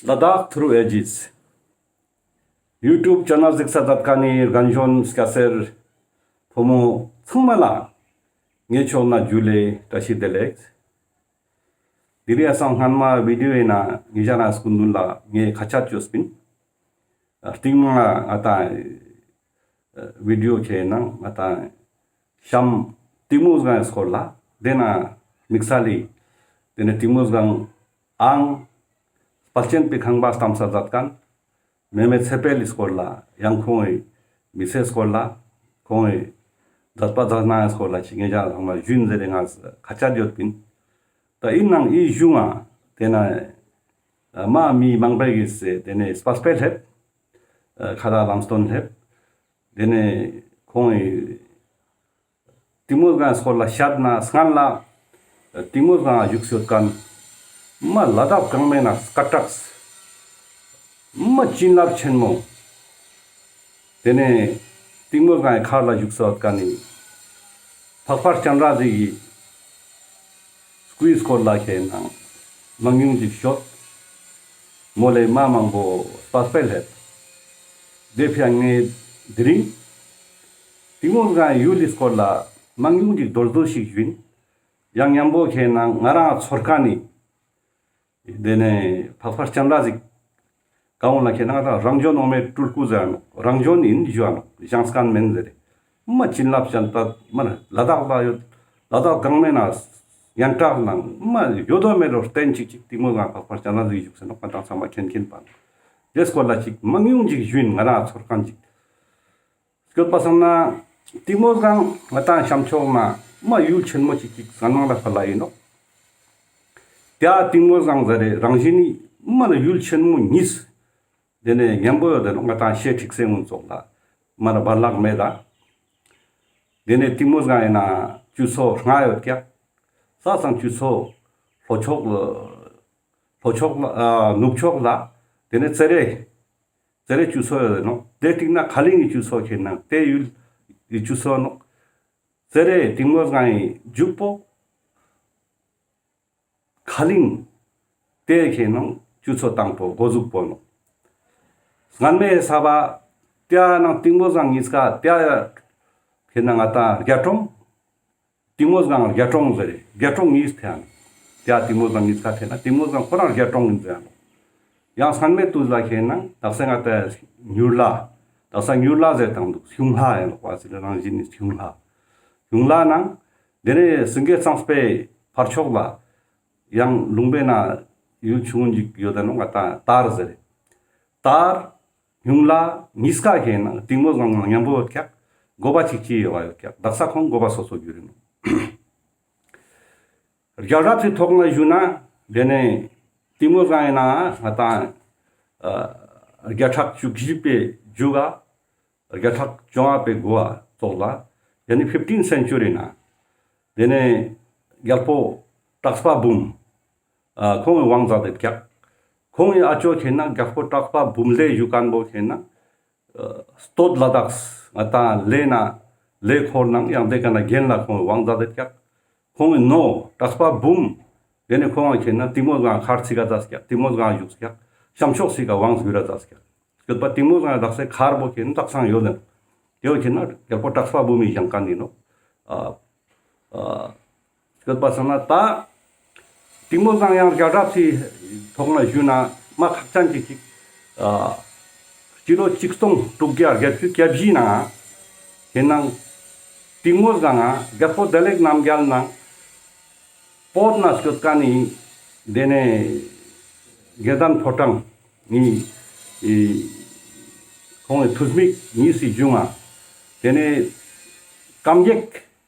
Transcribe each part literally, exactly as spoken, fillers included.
Ladakh Through Ages YouTube channel གཟིགས་ས་མཛད་མཁན་ནི་རྒན་གཞོན་སྐྱ་སེར་ཕོ་མོ་ཚང་མ་ལ་ངའི་ཕྱོགས་ནས་ཇུ་ལེ་བཀྲ་ཤིས་བདེ་ལེགས། དེ་རིང་ཡ་སང་སྔན་མ་བི་ཌི་ཡོ་ཡིན་ན་ངེད་ཅག་རང་སྐུ་མདུན་ལ་ངས་ཁ་ཆད་བཅོས་པིན། སྟིང་མ་ང་ཏང་བི་ཌི་ཡོ་ཁྱེད་ནང་ང་ཏང་གཤམ་གཏིང་མོ་སྒང་སྐོར་ལ་དེ་ན་དམིགས་བསལ་ལི་དེ་ནས་གཏིང་མོ་སྒང་ཨང་དཔལ་ཆེན་པའི་ཁང་པ་བལྟམས་ས་མཛད་མཁན་མེ་མེ་ཚེ་འཕེལ་ལི་སྐོར་ལ་ཡང་ཁོང་གི་མི་ཚེ་སྐོར་ལ་ཁོང་གི་མཛད་པ་མཛད་ན་སྐོར་ལ་ཅིག་ངེད་ཅག་ཚང་མ་ཞུན་ཟེར་ཏེ་ང་ཁ་ཆད་ཡོད་པིན། ད་ཡིན་ནང་ཨི་གཞུང་ང་དེ་ན་མ་མི་མང་པོ་གིས་དེ་ནས་སྤ་སྤེལ་ལེབ། ཁ་ད་ལམ་སྟོན་ལེབ། དེ་ནས་ཁོང་གི་གཏིང་མོ་སྒང་སྐོར་ལ་བཤད་ན་སྔན་ལ་གཏིང་མོ་སྒང་བཞུགས་ཡོད་མཁན་མ་ལ་དྭགས་གང་མེད་ན་སྐད་གྲགས་མ་བྱིན་རླབས་ཆེན་མོ། དེ་ནས་གཏིང་མོ་སྒང་མཁར་ལ་བཞུགས་ཡོད་མཁན་ནི་འཕགས་པ་སྤྱན་རས་གཟིགས་ཀྱི་སྐུའི་སྐོར་ལ་ཁྱེད་ནང་མང་ཉུང་ཅིག་ཤོད། མོ་ལས་མ་མང་པོ་སྤ་སྤེལ་ལེབ། དེ་ཕི་ཡ་ངས་དེ་རིང་གཏིང་མོ་སྒང་ཡུལ་ལི་སྐོར་ལ་མང་ཉུང་ཅིག་མདོར་བསྡུས་ཤིག་ཞུ་ཡིན། ཡང་མཉམ་པོ་ཁྱེད་ནང་ང་རང་ཚོར་མཁན་ནི་དེ་ནས་འཕགས་པ་སྤྱན་རས་གཟིགས་གང་འོང་ལ་ཁྱེད་ནང་ད་རང་བྱོན་འོ་མའི་སྤྲུལ་སྐུ་ཟེར་ནོག། རང་བྱོན་ཡིན་ཞུ་ནོག། བཞེངས་མཁན་མིན་ཟེར། མ་བྱིན་རླབས་ཅན་ད་མ་ལ་དྭགས་ལ་ཡོད། ལ་དྭགས་གང་མེད་ན་ཡང་དྲག་ནང་མ་ཡོད་དོ་མེད་དོ་རྟེན་ཅིག་ཅིག་གཏིང་མོ་སྒང་འཕགས་པ་སྤྱན་རས་གཟིགས་བཞུགས་ཟེར་ནོག། ང་ཏང་ཚང་མ་མཁྱེན་མཁྱེན་པ། དེ་སྐོར་ལ་ཅིག་མང་ཉུང་ཅིག་ཞུ་ཡིན། ང་རང་ཚོར་མཁན་ཅིག། སྐྱོད་པ་སང་ན་གཏིང་མོ་སྒང་ང་ཏང་གཤམ་ཕྱོགས་ན་མ་ཡུལ་ཆེན་མོ་ཅིག་ཅིག་སྔན་མ་ལ་ཕར་ལ་ཡིན་ནོག། དེ་ཡ་གཏིང་མོ་སྒང་ཟེར་རེ་རང་བཞིན་ནི་མ་ལ་ཡུལ་ཆེན་མོ་གཉིས། དེ་ནས་མཉམ་པོ་ཡོད་དེ་ནོག། ང་ཏང་ཤེས་ཁྲིག་སེ་སྔོན་ཚོགས་ལ་མ་ལ་བར་ལག་མེད་ད། དེ་ནས་གཏིང་མོ་སྒང་ཡིན་ན་ཆུ་ཚོད་ལྔ་ཡོད་ཀྱག། ས་སང་ཆུ་ཚོད་ལྷོ་ཕྱོགས་ལ་ལྷོ་ཕྱོགས་ལ་ཨ་ནུབ་ཕྱོགས་ལ་དེ་ནས་ཙེ་རེ། ཙེ་རེ་ཆུ་ཚོད་ཡོད་ནོག། དེ་སྟིང་ན་ཁ་གླིང་གི་ཆུ་ཚོད་ཁྱེད་ནང་དེ་ཡུལ་གྱི་ཆུ་ཚོད་ནོག། ཙེ་རེ་གཏིང་མོ་སྒང་ཡི་མཇུག་པོ་ཁ་གླིང་དེ་ཁྱེད་ནང་ཆུ་ཚོད་དང་པོ་འགོ་འཛུགས་པོ་ནོག། སྔན་མའི་ས་བ་དེ་ནང་གཏིང་མོ་སྒང་གཉིས་ཀ་དེ་ཁྱེད་ནང་ང་ཏང་རྒྱ་གྲོང་། གཏིང་མོ་སྒང་རྒྱ་གྲོང་ཟེར་རེ་རྒྱ་གྲོང་གཉིས་ཐེ་ཡང་། དེ་ཡ་གཏིང་མོ་སྒང་གཉིས་ཀ་ཐེ་ན་གཏིང་མོ་སྒང་ཁོ་རང་རྒྱ་གྲོང་ཡིན་ཟེར་ཡང་། ཡང་སྔན་མའི་དུས་ལ་ཁྱེད་ནང་དག་ས་ང་ཏང་ཉུར་ལ། དག་ས་ཉུར་ལ་ཟེར་དང་འདུག། གཞུང་ལྷ་ཡིན་ནོག་པ་ཟེར་རང་བཞིན་ནི་གཞུང་ལྷ། གཞུང་ལྷ་ནང་དེ་ནས་སེང་གེ་གཙང་པོའི་ཕར་ཕྱོགས་ལ་ཡང་ལུང་པའི་ན་ཡུལ་ཆུང་ངུ་ཅིག་ཡོད་དེ་ནོག། ང་ཏང་དར་ཟེར་རེ། དར། ཉུང་ལ་གཉིས་ཀ་ཁྱེད་ནང་གཏིང་མོ་སྒང་མཉམ་པོ་ཡོད་ཀྱག། དགོན་པ་གཅིག་གཅིག་ཡོད་པ་ཡོད་ཀྱག། དག་ས་ཁོང་དགོན་པ་སོ་སོ་གྱུར་ཡིན་ནོག། རྒྱལ་རབས་ཀྱི་ཐོག་ནས་ཞུ་ན་དེ་ནས་གཏིང་མོ་སྒང་ཡིན་ན་ང་ཏང་ཨ་བརྒྱ་ཕྲག་བཅུ་བཞི་པའི་མཇུག་ག་བརྒྱ་ཕྲག་བཅོ་ལྔ་པའི་འགོ་བ་ཙོགས་ལ་ཡ་ནི་ཕིཕ་ཊིན་སེན་ཅུ་རི་ན་དེ་ནས་རྒྱལ་པོ་གྲགས་པ་འབུམ། ཨ་ཁོང་གི་དབང་མཛད་དེ་ཀྱག། ཁོང་གི་ཨ་ཅོ་ཁྱེད་ནང་རྒྱལ་པོ་གྲགས་པ་འབུམ་ལས་ཞུ་མཁན་པོ་ཁྱེད་ནང་ཨ་སྟོད་ལ་དྭགས་ང་ཏང་ལེ་ན་ལེ་འཁོར་ནང་ཡང་དེ་ཀ་ན་རྒན་ལ་ཁོང་གི་དབང་མཛད་དེ་ཀྱག། ཁོང་གི་ནོ་གྲགས་པ་འབུམ། དེ་ནས་ཁོང་གི་ཁྱེད་ནང་གཏིང་མོ་སྒང་མཁར་ཚིག་ག་མཛད་ཀྱག། གཏིང་མོ་སྒང་བཞུགས་ཀྱག། གཤམ་ཕྱོགས་ཚིག་ག་དབང་བསྒྱུར་ར་མཛད་ཀྱག། སྐྱོད་པ་གཏིང་མོ་སྒང་དག་ས་མཁར་པོ་ཁྱེད་ནང་དག་ས་ཡོད་ལེ། དེ་བོ་ཁྱེད་ནང་རྒྱལ་པོ་གྲགས་པ་འབུམ་མི་བཞེངས་མཁན་ཡིན་ནོག། ཨ་ཨ་སྐྱོད་པ་སང་ན་ད་གཏིང་མོ་སྒང་ཡང་རྒྱལ་རབས་ཀྱི་ཐོག་ནས་ཞུ་ན་མ་ཁག་ཅན་ཅིག་ཅིག། ཨ་སྤྱི་ལོ་ཆིག་སྟོང་དྲུག་བརྒྱ་བརྒྱད་ཅུ་གྱ་བཞི་ནང་ཁྱེད་ནང་གཏིང་མོ་སྒང་རྒྱལ་པོ་བདེ་ལེགས་རྣམ་རྒྱལ་ནང་བོད་ནས་སྐྱོད་མཁན་ནི་དེ་ནས་དགེ་ལྡན་ཕོ་བྲང་ནི་ཨི་ཁོང་གི་ཐུ་མིག་གཉིས་སི་གཞུང་ང་དེ་ནས་སྐམ་རྒྱལ་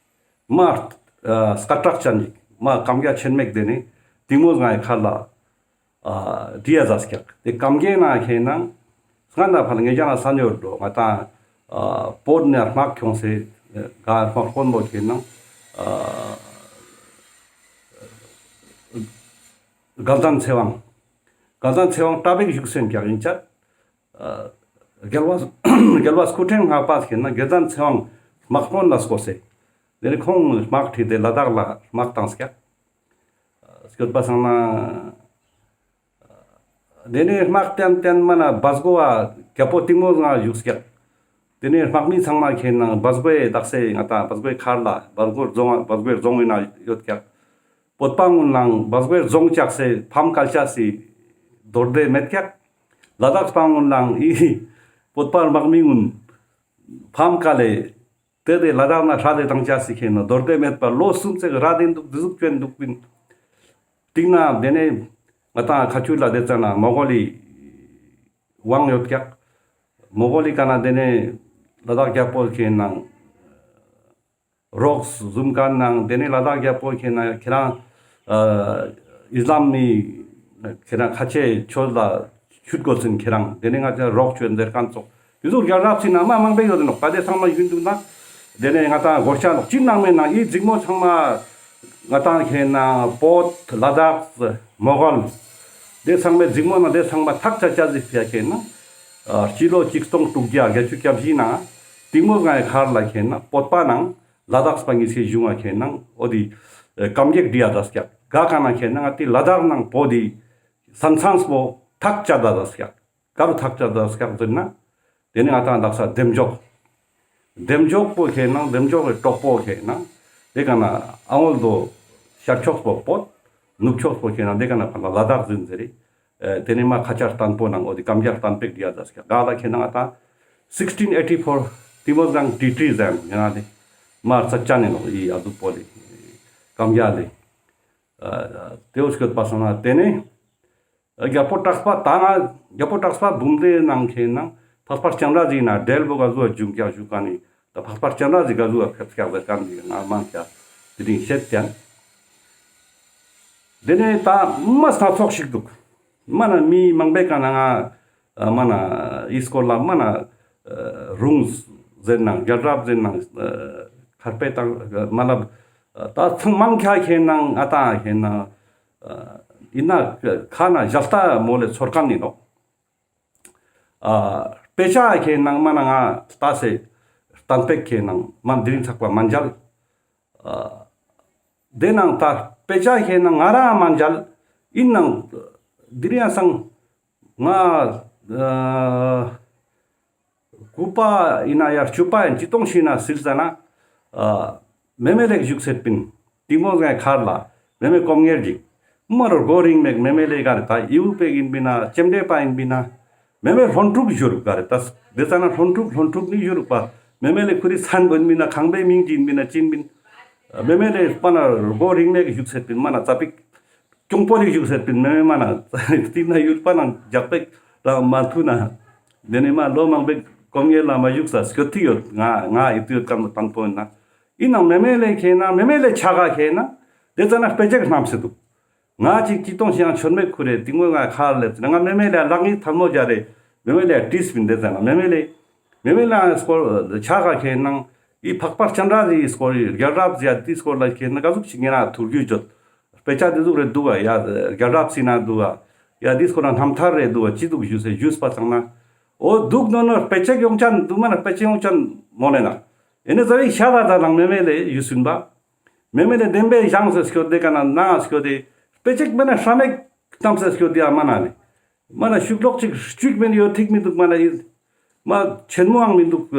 མ་ཨ་སྐད་གྲགས་ཅན་ཅིག་མ་སྐམ་རྒྱལ་ཆེན་མོ་དེ་ནས་གཏིང་མོ་སྒང་ངི་མཁར་ལ་ཨ་བྲིས་ཡ་མཛད་ཀྱག། དེ་སྐམ་རྒྱལ་ནང་ཁྱེད་ནང་སྔན་ན་ཕར་ངེད་ཅག་ན་ས་ནོར་འགྲོ་ང་ཏང་ཨ་བོད་ནས་དམག་ཁྱོངས་སེ་ག་དམག་དཔོན་པོ་ཁྱེད་ནང་ཨ་དགའ་ལྡན་ཚེ་དབང་། དགའ་ལྡན་ཚེ་དབང་ཏ་བེག་བཞུགས་སེམས་ཀྱག་ཡིན་ཅག། ཨ་རྒྱལ་བ་རྒྱལ་བ་སྐུ་ཕྲེང་ལྔ་པ་ཁྱེད་ནང་དགེ་ལྡན་ཚེ་དབང་དམག་དཔོན་ལ་བསྐོས་སེ། དེ་ནས་ཁོང་དམག་ཁྲིད་དེ་ལ་དྭགས་ལ་དམག་བཏང་ཀྱག། སྐྱོད་པ་སང་ན་ དེ་ནས་དམག་བཏོན་བཏོན་མ་ན་བ་སྒོ་བ་རྒྱལ་པོ་གཏིང་མོ་སྒང་བཞུགས་ཀྱག། དེ་ནས་དམག་མི་ཚང་མ་ཁེན་ན་བ་སྒོའི་དག་ས་ང་ཏང་བ་སྒོའི་མཁར་ལ་བ་སྒོ་རྫོང་བ་སྒོའི་རྫོང་ཡིན་ན་ཡོད་ཀྱག། བོད་པ་གུན་ལའང་བ་སྒོའི་རྫོང་བཅག་སའི་ཕམ་བཀལ་ཅེས་སི་རྡོར་དེ་མེད་ཀྱག། ལ་དྭགས་པ་གུན་ལའང་ཨི་བོད་པ་དམག་མི་གུན་ཕམ་བཀལ་ལེ་དེ་དེ་ལ་དྭགས་ན་ཧྲ་དེ་བཏང་ཅེས་སི་ཁེན་ན་རྡོར་དེ་མེད་པ་ལོ་གསུམ་ཙེག་ར་དེ་འདུག་དེ་ཟུག་བཅོན་འདུག་པིན། སྟིང་ན་དེ་ནས་ང་ཏང་ཁ་ཆུལ་ལ་དེ་ཙ་ན་མོ་གོ་ལི་དབང་ཡོད་ཀྱག། མོ་གོ་ལི་ཀ་ན་དེ་ནས་ལ་དྭགས་རྒྱལ་པོ་ཁེན་ན་རོགས་ཟུམ་ཀ་ནང་དེ་ནས་ལ་དྭགས་རྒྱལ་པོ་ཁེན་ན་ཁྱེ་རང་ཨ་ཨིས་ལམ་མི་ཁྱེ་རང་ཁ་ཆེ་ཆོས་ལ་ཆུད་དགོས་ཟིན། ཁྱེ་རང་དེ་ནས་ང་ཅག་རོགས་བཅོ་ཟེར་མཁན་ཙོགས་དེ་ཟུག་རྒྱལ་རབས་སི་ནང་མ་མང་པོ་ཡོད་ནོག། པ་དེ་ཚང་མ་ཡིན་འདུག་ན་དེ་ནས་ང་ཏང་གོ་ཤ་ནོག་ཅི་ནང་མེད་ན་ཨི་འཛིང་མོ་ཚང་མ་ང་ཏང་ཁེན་ན་བོད་ལ་དྭགས་མོ་གོལ་དེ་ཚང་མའི་འཛིང་མོ་ན་དེ་ཚང་མ་ཐག་ཆད་ཅེས་སི་ཕི་ཡ་ཁེན་ན་ཨ་སྤྱི་ལོ་ཆིག་སྟོང་དྲུག་བརྒྱ་བརྒྱད་ཅུ་གྱ་བཞི་ནང་གཏིང་མོ་སྒང་ངི་མཁར་ལ་ཁེན་ན་བོད་པ་ནང་ལ་དྭགས་པ་གཉིས་ཀའི་གཞུང་ང་ཁེན་ན་འོ་དེ་ཨ་སྐམ་རྒྱག་བྲིས་ཡ་ད་སྐྱག། ག་ཀ་ན་ཁེན་ན་ང་ཏི་ལ་དྭགས་ནང་བོད་དེ་ས་མཚམས་པོ་ཐག་བཅད་ད་ད་སྐྱག། ག་རུ་ཐག་བཅད་ད་སྐྱག་ཟེར་ན་དེ་ནས་ང་ཏང་དག་ས་འདེམ་འཇོག། འདེམ་འཇོག་པོ་ཁེན་ན་འདེམ་འཇོག་གི་གྲོགས་པོ་ཁེན་ན་དེ་ཀ་ན་ཨ་ངོལ་དོ་ཤར་ཕྱོགས་པོ་བོད། ནུབ་ཕྱོགས་པོ་ཁེན་ན་དེ་ཀ་ན་ཕ་ལ་ལ་དྭགས་ཟིན་ཟེར་རེ། ཨེ་དེ་ནས་མ་ཁ་ཆར་བརྟན་པོ་ནང་འོ་དེ་སྐམ་རྒྱག་བརྟན་པོ་བྲིས་ཡ་ད་སྐྱག། ག་ལ་ཁེན་ན་ང་ཏང་sixteen eighty-four དེ་མོ་སྒང་ཏི་ཏི་ཟེར་ཡང་ཡང་ན་དེ་མ་རྩ་ཅན་ནི་ནོག་ཨི་ཨ་ཟུག་པོ་དེ་སྐམ་རྒྱག་དེ་ཨ་དེ་འོ་སྐྱོད་པ་སང་ན་དེ་ནས་རྒྱལ་པོ་གྲགས་པ་ད་ང་རྒྱལ་པོ་གྲགས་པ་འབུམ་སྡེའི་ནང་ཁེན་ན་འཕགས་པ་སྤྱན་རས་གཟིགས་ན་འབྲེལ་བོ་ག་ཟུག་བྱུང་ཀྱག་ཞུ་མཁན་ནི་ད་འཕགས་པ་སྤྱན་རས་གཟིགས་ག་ཟུག་ཕེབས་ཀྱག་ཟེར་མཁན་ནི་ང་མང་ཀྱག་དེ་རིང་བཤད་ཀྱང་། དེ་ནས་ད་མ་སྣ་ཚོགས་ཤིག་འདུག། མ་ན་མི་མང་པོའི་ཀ་ན་ང་མ་ན་ཨི་སྐོར་ལ་མ་ན་རུང་ཟེར་ན་རྒྱལ་རབས་ཟེར་ན་མཁར་དཔེ་དང་མ་ལབ་ད་ཚང་མང་ཁྱ་ཁེན་ན་ང་ཏང་ཁེན་ན་ཨ་ཡིན་ན་ཁ་ན་ཞལ་ལྟ་མོལ་ལེ་ཚོར་མཁན་ཡིན་ནོག། ཨ་དཔེ་ཆ་ཁེན་ན་མ་ན་ང་ལྟ་སེ་གཏན་དཔེ་ཁེན་ན་མ་དེ་རིང་ཚག་པ་མ་མཇལ། ཨ་དེ་ནང་ད་དཔེ་ཆ་ཁེན་ན་ང་རང་མ་མཇལ། ཡིན་ནང་དེ་རིང་ཡང་སང་ང་ཨ་དགུ་པ་ཡིན་ན་ཡ་བཅུ་པ་ཡིན་ཅི་གཏོང་ཤི་ན་སིལ་ཟ་ན་ཨ་མེ་མེ་ལེ་བཞུགས་སེད་པིན། གཏིང་མོ་སྒང་མཁར་ལ་མེ་མེ་སྐོམ་ངེར་ཅིག་མ་རོ་སྒོ་རིང་མེག་མེ་མེ་ལེ་ག་རེ་ད་ཡིའུ་པེག་ཡིན་པིན་ན་ལྕེ་འབྲས་པ་ཡིན་པིན་ན་མེ་མེ་ལྷོན་ཕྲུག་བཞུར་ག་རེ་ད་དེ་ཙ་ན་ལྷོན་ཕྲུག་ལྷོན་ཕྲུག་ནི་བཞུར་པ་མེ་མེ་ལེ་ཁུ་རི་ཚན་པོ་ཡིན་པིན་ན་ཁང་པའི་མིང་ཅི་ཡིན་པིན་ན་ཅི་ཡིན་པིན། མེ་མེ་ལེ་པ་ན་སྒོ་རིང་མེག་བཞུགས་སེད་པིན་མ་ན་ཙ་པིག་གྱོང་པོ་རིག་བཞུགས་ཟེར་པིན་མེ་མེ་མ་ན་ཏིག་ན་ཡུལ་པ་ན་རྒྱག་པེག་རང་མ་ཐུ་ན་དེ་ནས་མ་ལོ་མང་པེག་སྐོམ་ངེར་ལ་མ་བཞུགས་ས་སྐྱོད་ཐིག་ཡོད། ང་ང་ཡིད་དུ་ཡོད་ཀ་མོ་དང་པོ་ཡིན་ན་ཡིན་ནང་མེ་མེ་ལེ་ཁེན་ན་མེ་མེ་ལེ་ཆ་ག་ཁེན་ན་དེ་ཙ་ན་དཔེ་ཆ་གི་རྣམ་སེ་འདུག། ང་ཅིག་ཅི་གཏོང་ཞིག་ཡང་ཆོད་མེད་ཁུ་རེ་གཏིང་མོ་ང་ཁ་ལེབ་ཙ་ན་ང་མེ་མེ་ལེ་ལག་གཉིས་ཐལ་མོ་སྦྱར་རེ་མེ་མེ་ལེ་བྲིས་པིན་དེ་ཙ་ན་མེ་མེ་ལེ་མེ་མེ་ལེ་སྐོར་ཆ་ག་ཁེན་ན་ཡི་འཕགས་པ་སྤྱན་རས་གཟིགས་སྐོར་ཡི་རྒྱལ་རབས་ཡ་དེ་སྐོར་ལ་ཁེན་ན་ག་ཟུག་ཅིག་ངེ་རང་ཐུགས་རྒྱུས་བརྗོད། དཔེ་ཆ་དེ་ཟུག་རེ་འདུག་ག་ཡ་རྒྱལ་རབས་སི་ན་འདུག་ག་ཡ་དེ་སྐོར་ན་རྣམ་ཐར་རེ་འདུག་ག་ཅི་འདུག་ཞུས་སེ་ཞུས་པ་ཚང་ན་འོ་འདུག་ནོ་ནོ་དཔེ་ཆ་ཡོང་ཅན་འདུག་མ་ན་དཔེ་ཆ་ཡོང་ཅན་མོ་ལེ་ན་ཨེ་ནེ་ཟ་བའི་ཤ་ད་ད་ནང་མེ་མེ་ལེ་ཡུ་སུན་པ་མེ་མེ་ལེ་བདེན་པའི་ཞང་སེ་སྐྱོད་དེ་ཀ་ན་ན་སྐྱོད་དེ་དཔེ་ཆ་མེ་ན་ཧྲ་མེག་གཏམ་སེ་སྐྱོད་དེ་ཨ་མ་ན་ནི་མ་ན་ཤུགས་ལོག་ཅིག་ཅིག་མེ་ན་ཡོད་ཐིག་མི་འདུག་མ་ན་ཡིན། མ་ཆེན་མོའང་མི་འདུག།